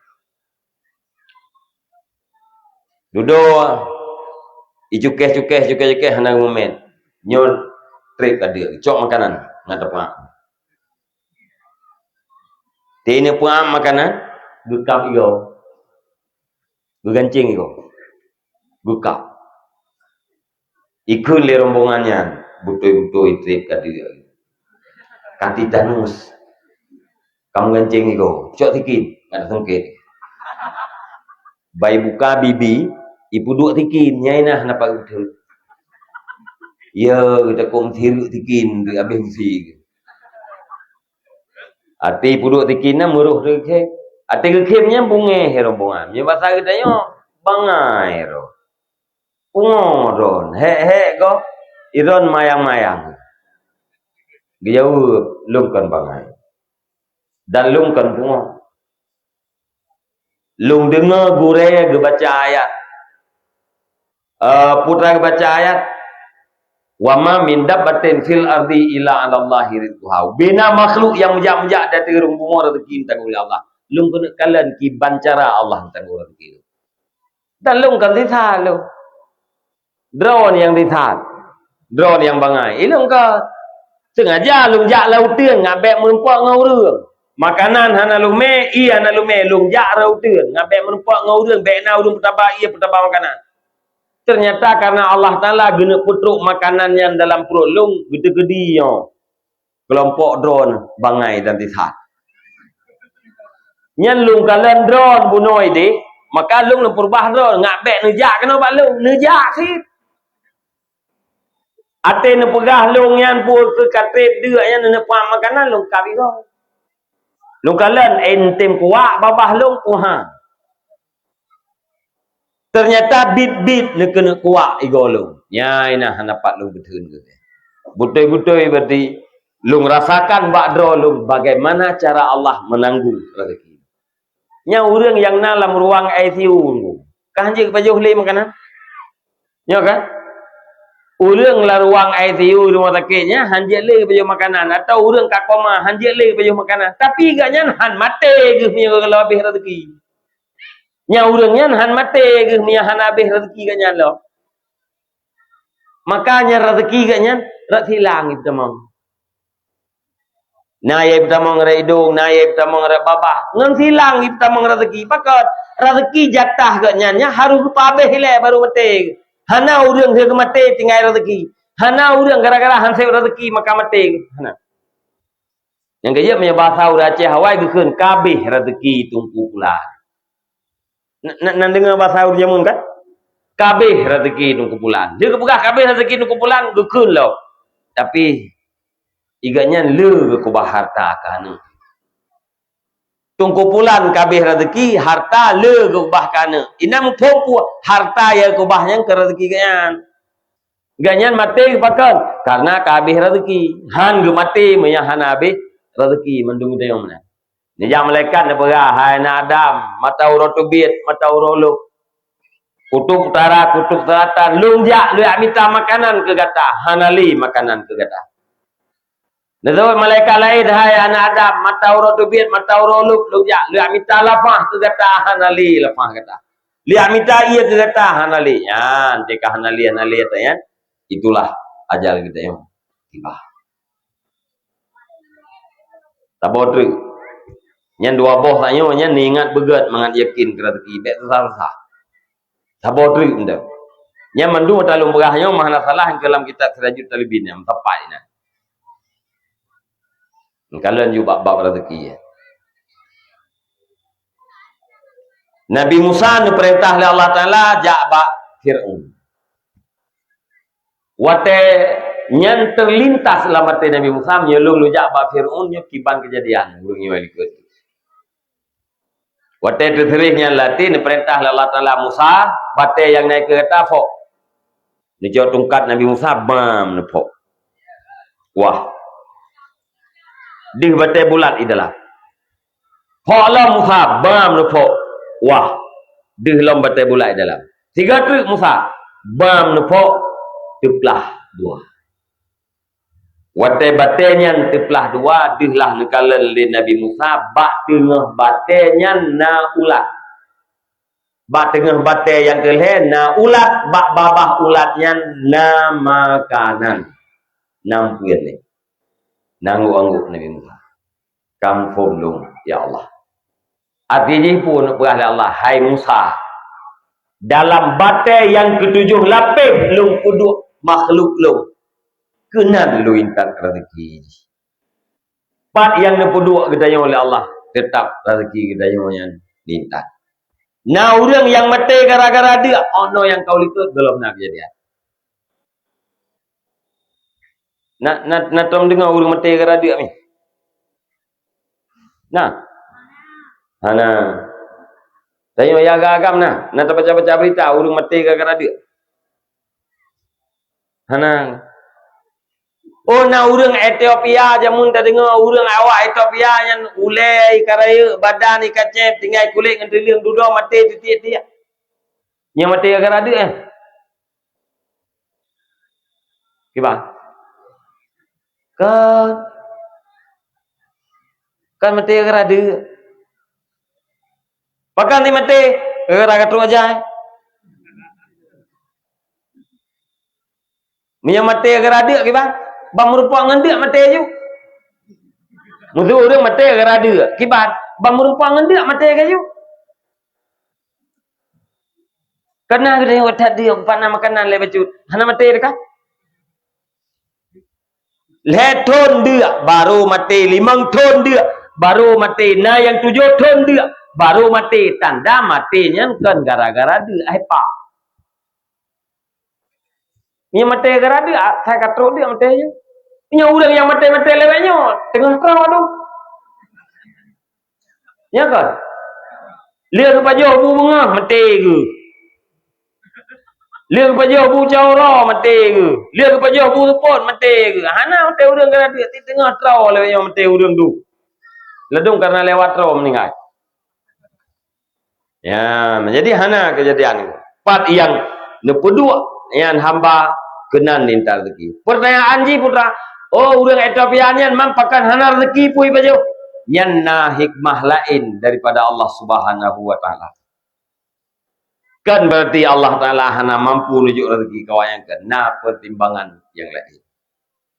Dudoe, icukéh-cukéh, cukéh-cukéh hana geumumet. Nyoe trép ka deuek, cok makanan, ngat teupeue. Ti neupeuam makanan, geukab igoe. Geuganceng igoe. Geukab. Ikheun lé rombongan nyan, beutôi-beutôi trép ka deuek. Ka titanus. Ka meuganceng igoe, cok sikin, ngat sungkét. Bak ibuka bibi, ipeuduek sikin, nyai nah na pat geuteuk. Ya, geutakot meusireuk sikin, abéh beusi. Até ipeuduek sikin na meuroh geukhém. Até geukhém nyan bungéh rombongan. Meunyoe basa geutanyoe, bangai roh. Pungo droen, hék-hék gob, i droen mayang-mayang. Geujaweueb, "Lôn kon bangai. Dan lôn kon pungo." Lôn deungoe gurée geubaca ayat. Eh, putra geubaca ayat, "Wa ma min dabbatin fil ardi illa 'alallahi rizquha." Bina makhluk nyang meujak-meujak di ateueh rhueng bumoe, raseuki tanggong lé Allah. Lôn keuneuk kalon kiban cara Allah tanggong raseuki. Dan lôn kon sisat lôn. Droeneuh nyang sisat. Droeneuh nyang bangai. Ilôn kon. Sengaja lôn jak lam uteuen ngat bék meurumpok ngon ureuëng. Makanan hana lôn mè, ié hana lôn mè, lôn jak lam uteuen ngat bék meurumpok ngon ureuëng, bék na ureuëng peutaba ié, peutaba makanan. Ternyata karena Allah Taala geuneuk peutrok makanan nyan dalam pruet lôn, geuteukeudi nyoe. Keulompok droeneuh bangai dan sisat. Nyan lôn kalon droeneuh bunoe idéh, maka lôn neupeurubah droeneuh, ngat bék neujak keunoe bak lôn, neujak cit. Até neupeugah lôn nyan peue keu ka treb deuk nyan neupeuhah makanan lôn ka bigoe. Lôn kalon, eh, tem kuak babah lôn kuhah. Ternyata bit-bit neukeuneuk kuak igoe lôn. Nyai na hana pat lôn beutheun geuh. Beutôi-beutôi berarti lôn rasakan bak droe lôn bagaimana cara Allah meunanggong raseuki. Nyan ureuëng nyang na lam ruang I C U, ka hanjeuet geupajoh lé makanan. Nyoe kan? Ureuëng lam ruang I C U rumah sakit nyan hanjeuet lé geupajoh makanan, atau ureuëng ka koma hanjeuet lé geupajoh makanan. Tapi gobnyan han maté geuh meunyoe geuloe habéh raseuki. Nyan ureuëng nyan han maté geuh meunyoe hana habéh raseuki gobnyan lom. Maka nyan raseuki gobnyan rot silang ipeutamong. Na nyang ipeutamong rot idong, na nyang ipeutamong rot babah. Ngon silang ipeutamong raseuki. Pakon? Raseuki jatah gobnyan nyan harôh geupeuhabéh ilée barô maté. Hana ureuëng hana maté tinggai raseuki. Hana ureuëng gara-gara han sép raseuki maka maté. Hana. Nyang keujeuet meunyoe basa ureuëng Aceh awai geukheun, "Ka habéh raseuki Teungku Pulan." Na, na, na deungoe basa ureuëng jameun kan? "Ka habéh raseuki Teungku Pulan." Dia geupeugah, "Ka habéh raseuki Teungku Pulan," geukheun lom. Tapi, i gobnyan le geukeubah harta keu aneuk. Teungku Pulan ka habéh raseuki, harta le geukeubah keu aneuk. Inan muphom peue harta nyang geukeubah nyan keu raseuki gobnyan. Gobnyan maté pakon? Karena ka habéh raseuki. Han geumaté meunyoe hana habéh raseuki mandum geutanyoe meunan. Neujak malaikat neupeugah, "Hai aneuk Adam, mata uroe teubiet, mata uroe lôb. Kutub utara, kutub seulatan, lôn jak, lôn jak mita makanan keu gata, hana lé makanan keu gata." Neuseuôt malaikat laén, "Hai aneuk Adam, mata uroe teubiet, mata uroe lôb, lôn jak, lôn jak mita lapah keu gata, hana lé lapah gata. Lôn jak mita ié keu gata, hana lé." Nyan, teuka hana lé, hana lé, nyan. Itulah ajal geutanyoe tiba. Saboh treuk. Nyan dua boh tanyoe nyan neuingat beugét mangat yakin keu raseuki, bék susah-susah. Saboh treuk meunan. Nyan mandum ata lôn peugah nyoe meuhana salah nyang keu lam kitab Sirajut Talibin nyan, meusapat inan. Meukalon ju bak bab raseuki, ya. Nabi Musa neupeurintah lé Allah Taala jak bak Fir'aun. Watée nyan teulintas lam até Nabi Musa, meunyoe lôn neujak bak Fir'aun nyoe kiban keujadian ureuëng nyoe likot. Watée teuseureh nyan lam até neupeurintah lé Allah Taala Musa, batée nyang na i keue gata phok. Neucok tungkat Nabi Musa, bam, neuphok. Wah. Deuh batée bulat i dalam. Phok lom Musa, bam, neuphok. Wah. Deuh lom batée bulat i dalam. Sigoe treuk Musa, bam, neuphok, teuplah dua. Watée batée nyan teuplah dua, deuh lah neukalon lé Nabi Musa, bak teungoh batée nyan na ulat. Bak teungoh batée nyang keu lhée na ulat, bak babah ulat nyan na makanan. Nam peuet lé. Na anggôk-anggôk Nabi Musa. Ka muphom lôn, ya Allah. Até jih peue neupeugah lé Allah, "Hai Musa, dalam batée nyang keutujoh lapéh lôn peuduek makhluk lôn, keunan lôn intat raseuki jih." Pat nyang neupeuduek geutanyoe lé Allah, teutab raseuki geutanyoe nyan intat. Na ureuëng nyang maté gara-gara deuk, oh noe nyang ka u likot gohlom na keujadian. Na, na, na tom deungoe ureuëng maté gara deuk mi? Na? Hana. Tanyoe ya agam-agam na, na tabaca-baca berita ureuëng maté gara-gara deuk? Hana. Oh, na ureuëng Etiopia, jameun tadeungoe ureuëng awak Etiopia nyan ulée ka rayeuk, badan ka cém, tinggai kulét ngon teuleueng, dudoe maté tiek-tiek. Nyan maté gara-gara deuk, eh? Kiban? Kan, kan maté gara-gara deuk. Pakon si maté? Gara-gara ka trok ajai. Meunyoe maté gara-gara deuk kiban? Ban meurumpok ngon deuk maté ju. Meuseu ureuëng maté gara-gara deuk kiban? Ban meurumpok ngon deuk maté ka ju. Kana geutanyoe that deuk, pat na makanan lé bacut. Hana maté teuka? Lhée thon deuk, barô maté. Limong thon deuk, barô maté. Na nyang tujoh thon deuk, barô maté. Tanda maté nyan kon gara-gara deuk, ai pak. Nyang maté gara-gara deuk, asai ka trok deuk maté ju. Nyoe ureuëng nyang maté-maté lewat nyoe, teungoh troh tu. Nya kan? Lheueh geupajoh bu beungoh, maté geuh. Lheueh geupajoh bu cawra, maté geuh. Lheueh geupajoh bu seupôt, maté geuh. Hana maté ureuëng gara-gara deuk, teungoh troh lewat nyoe maté ureuëng tu. Ladôm karena lewat troh meuninggai. Ya, jadi hana keujadian nyoe. Pat nyang neupeuduek nyan hamba keunan ninta rezeki. Pertanyaan jih putra, "Oh, ureuëng Etiopia nyan mang pakon hana rezeki pui pajoh?" Nyan na hikmah laén daripada Allah Subhanahu wa Taala. Kan berarti Allah Taala hana mampu neujok rezeki keu awak nyan, kan na pertimbangan nyang laén.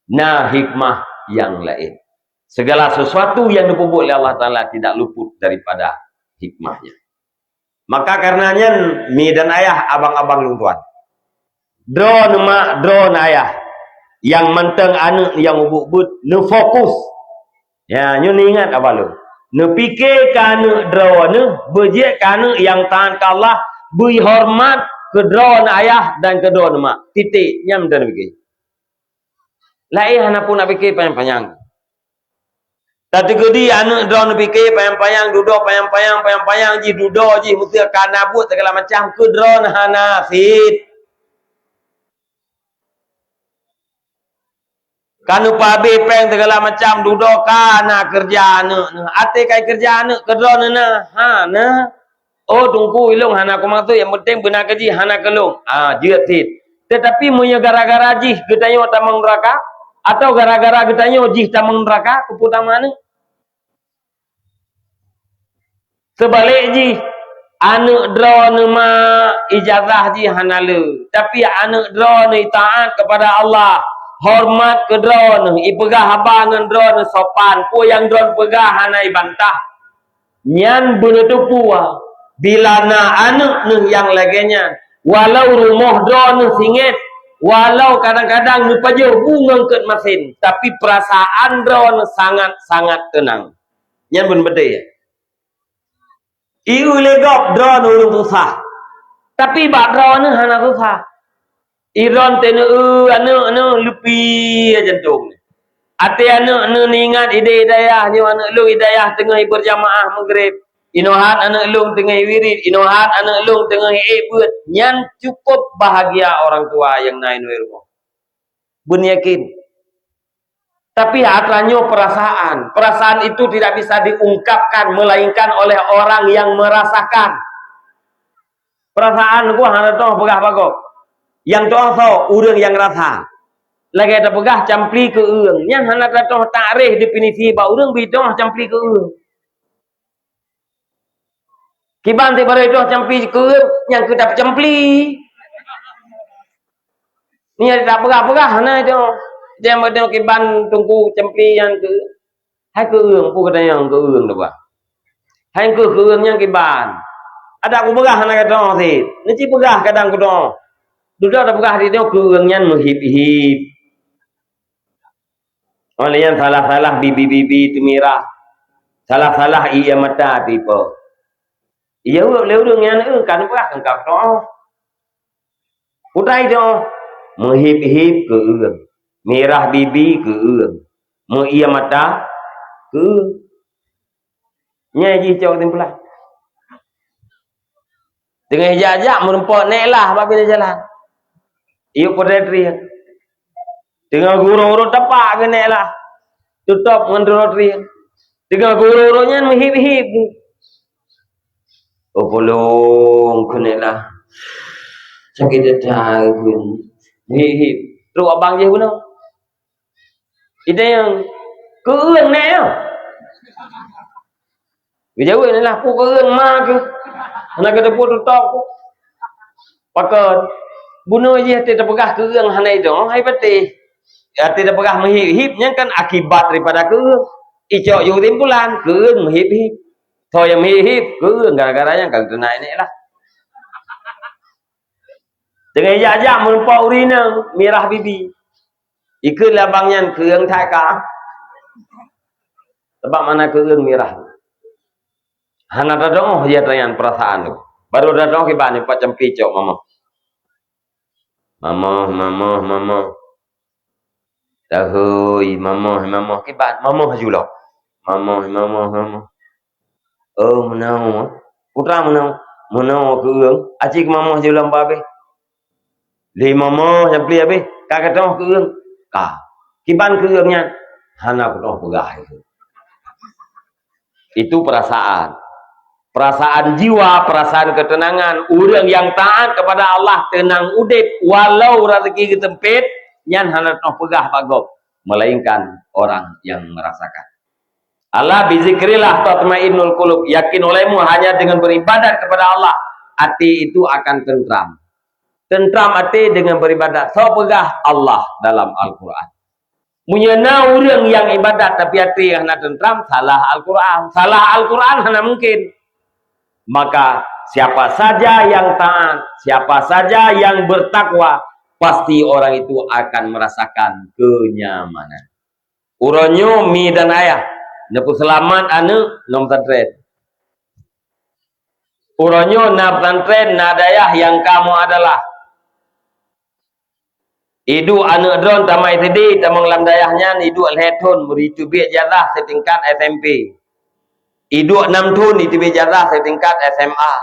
Na hikmah nyang laén. Segala sesuatu yang diperbuat oleh Allah Taala tidak luput daripada hikmahnya. Maka karena nyan, mi dan ayah, abang-abang lôn tuan, droeneuh mak, droeneuh ayah, nyang mantong aneuëk nyang ubit-ubit, neufokus. Ya, nyoe neuingat abah lôn. Neupike keu aneuëk droeneuh, beujeuet keu aneuëk nyang taat keu Allah, bri horeumat keu droeneuh ayah dan keu droeneuh mak. Titik. Nyan mantong neupike. Laén hana peue nak pike panyang-panyang. Tateukeudi aneuëk droeneuh pike panyang-panyang, dudoe panyang-panyang, panyang-panyang jih, dudoe jih, meusti ka na buet segala macam, keu droeneuh hana sit. Ka neupeuhabéh péng segala macam, dudoe ka na keureuja aneuëk neuh. Até ka keureuja aneuëk keu droeneuh na? Hana. Oh, Teungku, ilôn hana kumaksud, nyang penting beuna keu jih, hana keu lôn. Ah, jeuet cit. Teutapi meunyoe gara-gara jih geutanyoe tamong neuraka, atawa gara-gara geutanyoe jih tamong neuraka, keupeue tamong aneuëk? Seubalek jih, aneuëk droeneuh mak ijazah jih hana le, tapi aneuëk droeneuh taát keupada Allah, horeumat keu droeneuh, ipeugah haba ngon droeneuh sopan, peue nyang droeneuh peugah hana ibantah. Nyan beuneuteupeu, bila na aneuëk neuh nyang lagée nyan, walau rumoh droeneuh singét, walau kadang-kadang neupajoh bu ngon keuet masin, tapi peurasaan droeneuh sangat-sangat teunang. Nyan beuneuteupeu. Ieu lé gob droeneuh ureuëng susah, tapi bak droeneuh hana susah. Iron teuneue aneuëk neuh leupie jantong. Até aneuëk neuh ingat idéh hidayah nyoe, aneuëk lôn hidayah teungoh ibeurjamaah Maghrib. Inoe hat aneuëk lôn teungoh iwirit, inoe hat aneuëk lôn teungoh iék beuet. Nyan cukup bahagia orang tua nyang na inoe rumoh. Beunyakin. Tapi atra nyoe perasaan. Perasaan itu tidak bisa diungkapkan melainkan oleh orang yang merasakan. Peurasaan geuh hana teupeugah bagoe. Nyang teupeugah ureuëng nyang rasa. Lagée tapeugah campli keu ureuëng. Nyan hana teupeugah takreh definisi bak ureuëng beuitong campli keu ureuëng. Kiban si barô itong campli keu ureuëng nyang keu tapeucampli. Nyan tapeugah-peugah hana itu. Jangan beutong kiban Teungku campli nyang keu Hai keu ureuëng, peue geutanyoe keu ureuëng teuba? Hai keu, keu ureuëng nyan kiban. Adak kupeugah hana geutanyoe sit. Neuci peugah kadang geutanyoe. Dudoe tapeugah di nyoe keu ureuëng nyan meuhib-hib. Oleh nyan salah-salah bibi-bibi teumirah. Salah-salah ié mata teuipo. Iya ureuëng lé ureuëng nyan, eh, kan peugah engkau geutanyoe. Utai doh, meuhib-hib keu ureuëng, mirah bibi keu ureuëng, meuié mata keu ureuëng. Nyan jih cok simpulan. Teungoh jak-jak meurumpok nek lah bak binéh jalan. Iyup peudeh trieng. Teungoh geuurong-urong tapak keuneuk lah. Tutôp ngon droe-droe. Teungoh geuurong-urong nyan meuhib-hib. Oh, polong keuneuk lah. Sakét dada keuneuk. Meuhib-hib. Trok abang jih bunoe. Idéh nyang keueung nèk nyoe. Geujaweueb nyan lah, "Peue keueung ma keuh? Hana geuteupeue tutôp keuh." Pakon? Bunoe jih até tapeugah keueung hana idong, hai patéh. Até tapeugah meuhib-hib nyan kan akibat daripada keueung. Icok ju kesimpulan, keueung meuhib-hib. Soe nyang meuhib-hib, keueung gara-gara nyan ka geuteuna nèk lah. Teungoh jak-jak meurumpok ureueng inong, mirah bibi. Ikheun lé abang nyan keueung that ka. Sabab mana keueung mirah. Hana tadong oh ya tanyan perasaan tu. Baru tadong kiban ni pat campi cok mamoh. Mamoh, mamoh, mamoh. Tahui, mamoh, mamoh kiban, mamoh ju lom. Mamoh, mamoh, mamoh. Oh, meunoe. Putra meunoe. Meunoe keueung. Aci keu mamoh ju lom babeh. Lé mamoh nyang pli habéh, ka geutoh keueung. Ka. Kiban keueung nyan? Hana kutoh peugah itu. Itu perasaan. Perasaan jiwa, perasaan ketenangan. Ureueng nyang taat kepada Allah, tenang udép, walau rezeki geuseumpét, nyan hana toh peugah bak gob, melainkan orang yang merasakan. Ala bizikrillah tatmainnul qulub. Yakin olehmu hanya dengan beribadat kepada Allah, até itu akan tentram. Tentram até dengan beribadat. Soe peugah? Allah dalam Al-Quran. Meunyoe na ureueng nyang ibadat tapi até hana tentram, salah Al-Quran. Salah Al-Quran hana mungkin. Maka siapa saja yang taat, siapa saja yang bertakwa, pasti orang itu akan merasakan kenyamanan. Uroe nyoe mi dan ayah neupeuseulamat aneuk ngon pesantren. Uroe nyoe na pesantren, na dayah nyang kamoe adalah. Iduek aneuk droen tamat S D tamong lam dayah nyan iduek lhèe thon, meuri teubiet ijazah seutingkat S M P. Iduek nam thon iteubiet ijazah seutingkat S M A.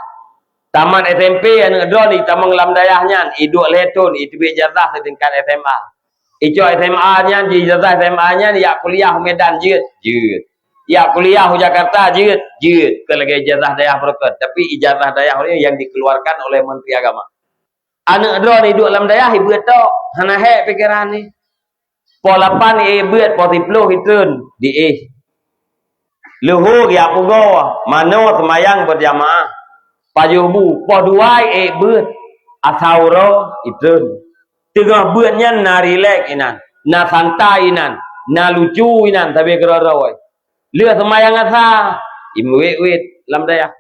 Tamat S M P aneuk droen itamong lam dayah nyan, iduek lhèe thon iteubiet ijazah seutingkat S M A. Icok S M A nyan, ijazah S M A nyan, jak kuliah u Medan jeuet, jeuet. Jak kuliah u Jakarta jeuet, jeuet. Kon lagèe ijazah dayah barokon, tapi ijazah dayah ureueng nyang dikeluarkan oleh Menteri Agama. Aneuk droen iduek lam dayah ibeuet tok, hana hék pikeran jih. Poh lapan iék beuet, poh siploh itreun diéh. Leuhô geujak pugoe, manoe seumayang beujamaah. Pajoh bu, poh dua iék beuet, asa uroe itreun. Teungoh beuet nyan na rilek inan, na santai inan, na lucu inan sabe keudroe-droe. Lheueh seumayang asa, imeuwét-wét lam dayah.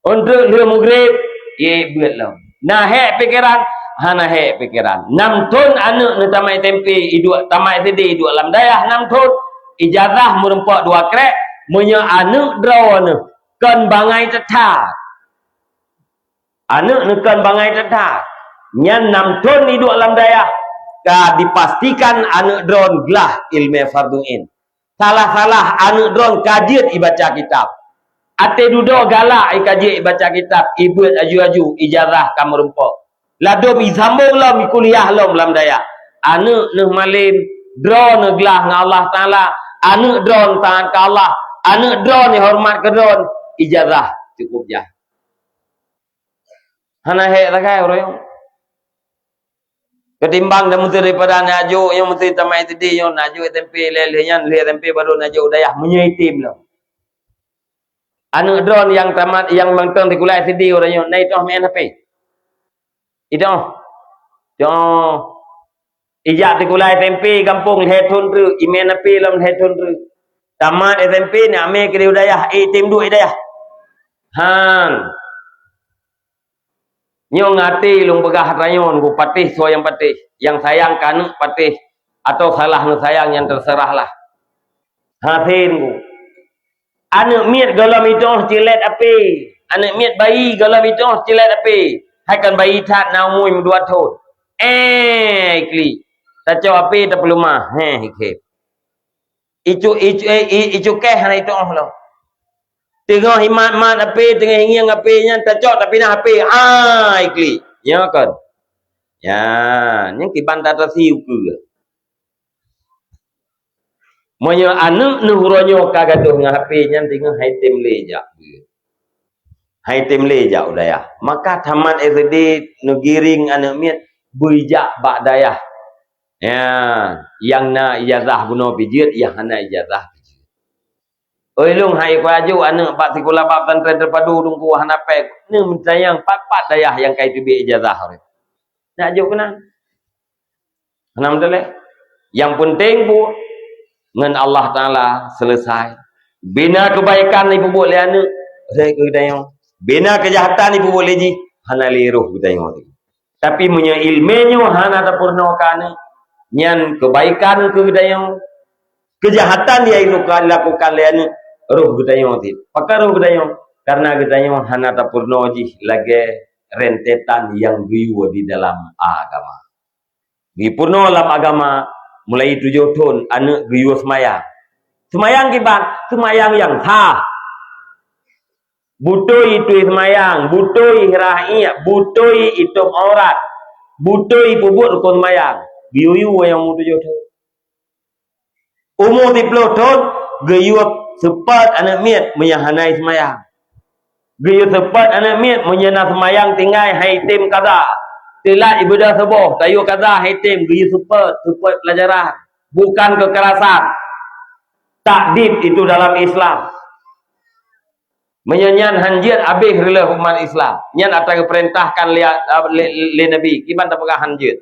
Untreuk lheueh mugreb, iék beuet lom. Na hék pikeran? Hana hék pikeran. Nam thon aneuk neutamat S M P iduek, tamat S D iduek lam dayah nam thon, ijazah meurumpok dua krek, meunyoe aneuk droeneuh kon bangai that-that. Aneuk neuh kon bangai that-that. Nyan nam thon iduek lam dayah, ka dipastikan aneuk droen glah ileumèe fardhu ain. Salah-salah aneuk droen ka jeuet ibaca kitab. Até dudoe galak i ka jeuet ibaca kitab, ibeuet aju-aju, ijazah ka meurumpok. Ladôm isambong lom, ikuliah lom lam dayah. Aneuk neuh malém, droeneuh glah ngon Allah Taala, aneuk droen taat keu Allah, aneuk droen horeumat keu droen, ijazah cukup jah. Hana hék sagai uroe nyoe. Keutimbang dan meuseuti daripada aneuk jok nyoe, meuseuti tamat S D nyoe, aneuk jok S M P lhèe, lheueh nyan lheueh S M P baru aneuk jok u dayah, meunyoe item lom. Aneuk droen nyang tamat, nyang mantong sikula S D uroe nyoe, na itoh meu'en H P? Itoh. Toh. Ijak sikula S M P gampông lhèe thon treuk, imeu'en H P lom lhèe thon treuk. Tamat S M P, neuk amé keudéh u dayah, eh, item duek i dayah. Han. Nyoe ngon até lôn peugah atra nyoe, nunggu patéh soe nyang patéh, nyang sayang keu aneuk patéh, atawa salah neusayang nyan teuseurah lah. Hasé nunggu. Aneuk miet gohlom itoh cilét apé, aneuk miet bayi gohlom itoh cilét apé, hai kon bayi that na umui meudua thon. Eh, iklik. Tacok apé tapeuleumah, heh, ikhém. Icu-, icu-, eh, i-, icukéh hana itoh lom. Teungoh imat-mat apé, teungoh ingieng apé nyan tacok tapinah apé. Ah, iklik. Nyoe kon. Ya, nyan kiban tatasi ukeue. Meunyoe aneuk neuh uroe nyoe ka gadôh ngon H P nyan, teungoh hai tem lé jak. Hai tem lé jak u dayah. Maka tamat S D neugiring aneuk miet beujak bak dayah. Ya, nyang na ijazah bunoe pih jeuet, nyang hana ijazah pih jeuet. Oi lôn hai kuaju aneuk bak sikula bak pesantren teupadu Teungku hana péng. Neumeutanyong pat-pat dayah nyang ka iteubiet ijazah. Nak jok keunan. Hana meuteuleh. Nyang peunteng buet ngon Allah Taala selesai. Bina keubaikan ipeubuet lé aneuk, rhot keu geutanyoe. Bina keujahatan ipeubuet lé jih, hana lé roh geutanyoe. Tapi meunyoe ileumé nyoe hana tapeurunoe keu aneuk, nyan keubaikan keu geutanyoe, keujahatan nyang lakukan lé aneuk, roh geutanyoe cit. Pakon roh geutanyoe? Karena geutanyoe hana tapeurunoe jih lagée rentetan nyang geuyue di dalam agama. Geupeurunoe lam agama, mulai tujoh thon aneuk geuyue seumayang. Seumayang kiban, seumayang nyang sah. Beutôi itui seumayang, beutôi irah iék, beutôi itôb aurat, beutôi peubuet rukon seumayang. Geuyue nyang umu tujoh thon. Umu siplôh thon, geuyue seupôt aneuk miet meunyoe hana seumayang. Geuyue seupôt aneuk miet meunyoe na seumayang tinggai hai tem kaza. Teulat ibadah suboh, tayue kaza hai tem, geuyue seupôt, seupôt pelajaran. Bukan kekerasan. Takdib itu dalam Islam. Meunyoe nyan han jeuet, habéh reuloh umat Islam. Nyan atra geupeurintahkan lé, lé, lé Nabi. Kiban tapeugah han jeuet.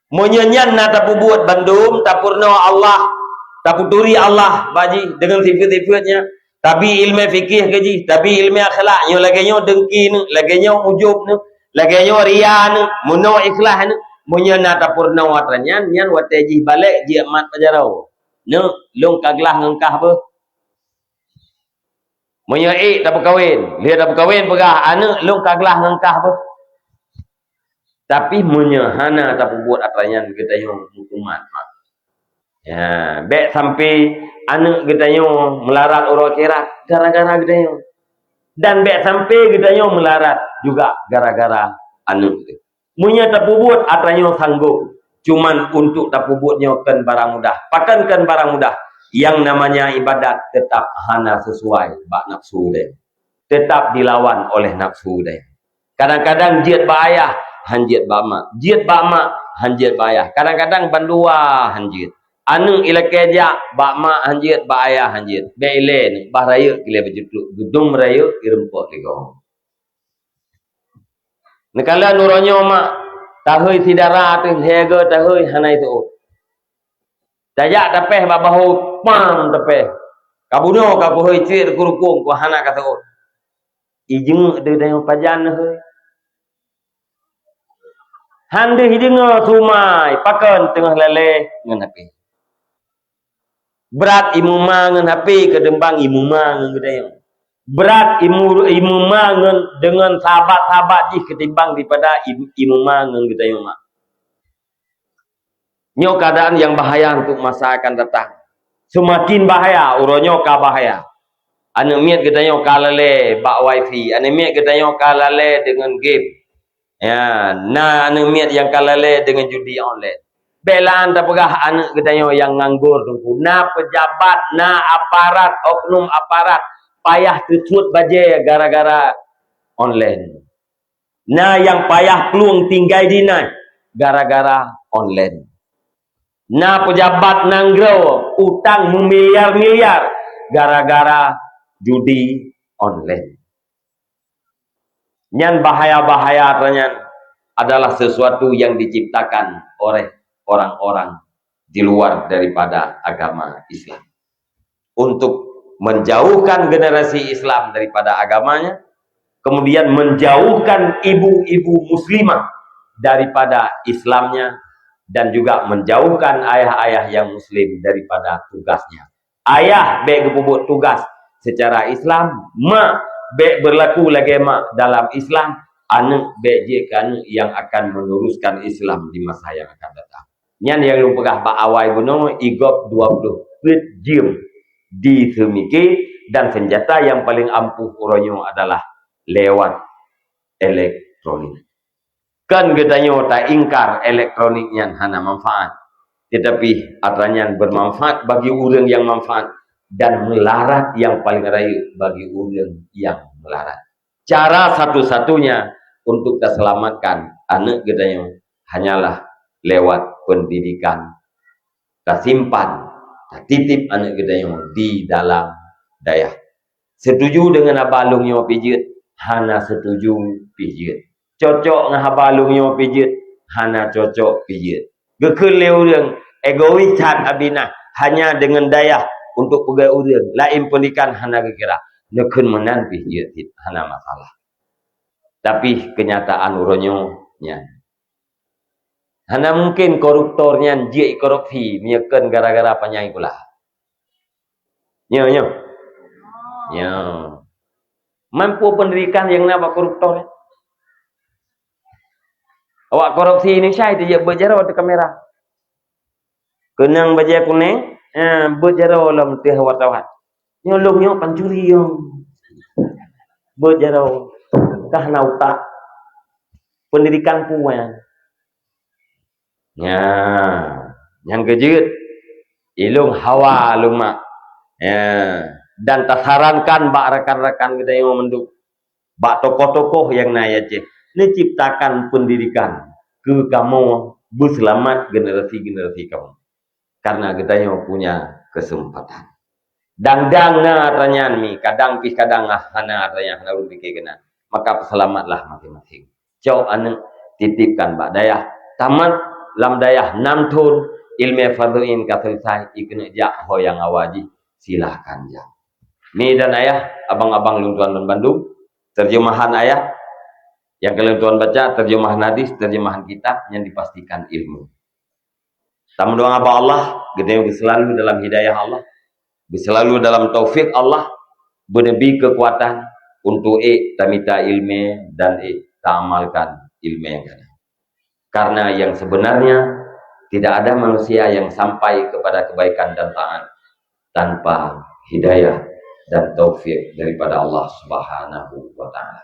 Meunyoe nyan na tapeubuet bandum, tapeurunoe Allah, tapeuturi Allah bak jih deungon sifeuet-sifeuet nyan, tabi ileumé fikih keu jih, tabi ileumé akhlak, nyoe lagée nyoe deungki neuh, lagée nyoe ujub neuh, lagée nyoe ria neuh, meunoe ikhlas neuh, meunyoe na tapeurunoe atra nyan, nyan watée jih balek jeuet mat bak jaroe. Neuk, lôn ka glah ngon kah beuh. Meunyoe ék tapeukawen, lheueh tapeukawen peugah, "Aneuk lôn ka glah ngon kah beuh." Tapi meunyoe hana tapeubuet atra nyan, geutanyoe meukumat mak. Ya, bék sampai aneuk geutanyoe meularat uroe akhirat gara-gara geutanyoe. Dan bék sampai geutanyoe meularat juga gara-gara aneuk geutanyoe. Meunyoe tapeubuet atra nyoe sanggob, cuman untuk tapeubuet nyoe kon barang mudah. Pakon kon barang mudah? Yang namanya ibadat tetap hana sesuai bak nafsu deh. Tetap dilawan oleh nafsu deh. Kadang-kadang jeuet bak ayah, han jeuet bak mak. Jeuet bak mak, han jeuet bak ayah. Kadang-kadang bandua han jeuet. Aneuk ilakée jak bak mak han jeuet, bak ayah han jeuet. Bék ilée, bah rayeuk kilée beujutuk, geudum rayeuk ireumpok ligong. Neukalon uroe nyoe mak, tahôi sidara teuh lhée goe tahôi hana iseuôt. Tajak tapéh bak bahô pam tapéh. Ka bunoe ka peuhôi cit rukung-rukung ku hana ka seuôt. Ijeuet deuh dayong pajan neuhôi. Han deuh ideungoe sumai pakon teungoh lalée ngon api. Brat imuma ngon H P keudimbang imuma ngon geutanyoe. Brat imu-, imuma ngon, deungon sahabat-sahabat jih ketimbang daripada im-, imuma ngon geutanyoe mak. Nyoe keadaan yang bahaya untuk masa akan datang. Seumakin bahaya, uroe nyoe ka bahaya. Aneuk miet geutanyoe ka lalée bak wifi, aneuk miet geutanyoe ka lalée deungon game. Ya, na aneuk miet nyang ka lalée deungon judi online. Bék lam tapeugah aneuk geutanyoe nyang nganggur teungku. Na peujabat, na aparat, oknum aparat payah teusuet bajée gara-gara online. Na nyang payah plueng tinggai dinan gara-gara online. Na peujabat nanggroe utang meumiliar-miliar gara-gara judi online. Nyan bahaya-bahaya atra nyan adalah sesuatu yang diciptakan oleh orang-orang di luar daripada agama Islam. Untuk menjauhkan generasi Islam daripada agamanya, kemudian menjauhkan ibu-ibu muslimah daripada Islamnya, dan juga menjauhkan ayah-ayah yang muslim daripada tugasnya. Ayah bék geupeubuet tugas secara Islam, mak bék beurlaku lagée mak dalam Islam, aneuk bék jeuet keu aneuk nyang akan meneruskan Islam di masa yang akan datang. Nyan nyang lôn peugah bak awai bunoe, i gob dua ploh peuet jeuem di seumike, dan senjata nyang paleng ampuh uroe nyoe adalah lewat elektronik. Kon geutanyoe taingkar elektronik nyan hana manfaat. Tetapi atra nyan bermanfaat bagi ureuëng nyang manfaat dan meularat nyang paleng rayeuk bagi ureuëng nyang meularat. Cara satu-satunya untuk taseulamatkan aneuëk geutanyoe hanyalah lewat pendidikan. Tasimpan, tatitip aneuëk geutanyoe di dalam dayah. Setuju deungon haba lôn nyoe pih jeuet, hana setuju pih jeuet. Cocok ngon haba lôn nyoe pih jeuet, hana cocok pih jeuet. Geukheun lé ureuëng, egois that Abinah, hanya deungon dayah untuk peugét ureuëng, laén pendidikan hana geukira. Neukheun meunan pih jeuet cit, hana masalah. Tapi kenyataan uroe nyoe nyan. Hana mungkin koruptor nyan jeuet korupsi meunyoe kon gara-gara panyang sikula. Nyo, nyo. Nyo. Mampu pendidikan nyang na bak koruptor. Awak korupsi Indonesia itu je beuet jaroe di kamera. Keunong bajée kunéng, eh, beuet jaroe lom teuh wartawan. Nyoe lôn nyoe pancuri nyoe. Beuet jaroe. Kah na utak. Pendidikan puan. Nya, nyang keujeuet. Ilong hawa lôn mak. Ya, dan tasarankan bak rakan-rakan geutanyoe mandum, bak tokoh-tokoh nyang na i Aceh, neuciptakan pendidikan keu kamoe beuseulamat generasi-generasi kamoe. Karena geutanyoe punya kesempatan. Dang-dang na atra nyan mi, kadang pih kadang ah hana atra nyan, hana ureuëng pike keunan. Maka peuseulamatlah masing-masing. Cok aneuëk titipkan bak dayah. Tamat lam dayah enam thon, ilmu fardhu ain ka selesai, ikeuneuk jak ho nyang awai jih, silahkan jak. Mi dan ayah, abang-abang lôn tuan lôn bandum, terjemahan ayat nyang ka lôn tuan baca, terjemahan hadis, terjemahan kitab nyang dipastikan ilmu. Tameudoa bak Allah, geutanyoe beuselalu dalam hidayah Allah, beuselalu dalam taufik Allah, beuneubi keukuatan untuk ék tamita ilmu dan ék taamalkan ilmu nyang ka na. Karena yang sebenarnya tidak ada manusia yang sampai kepada kebaikan dan taat tanpa hidayah dan taufik daripada Allah Subhanahu wa Ta'ala.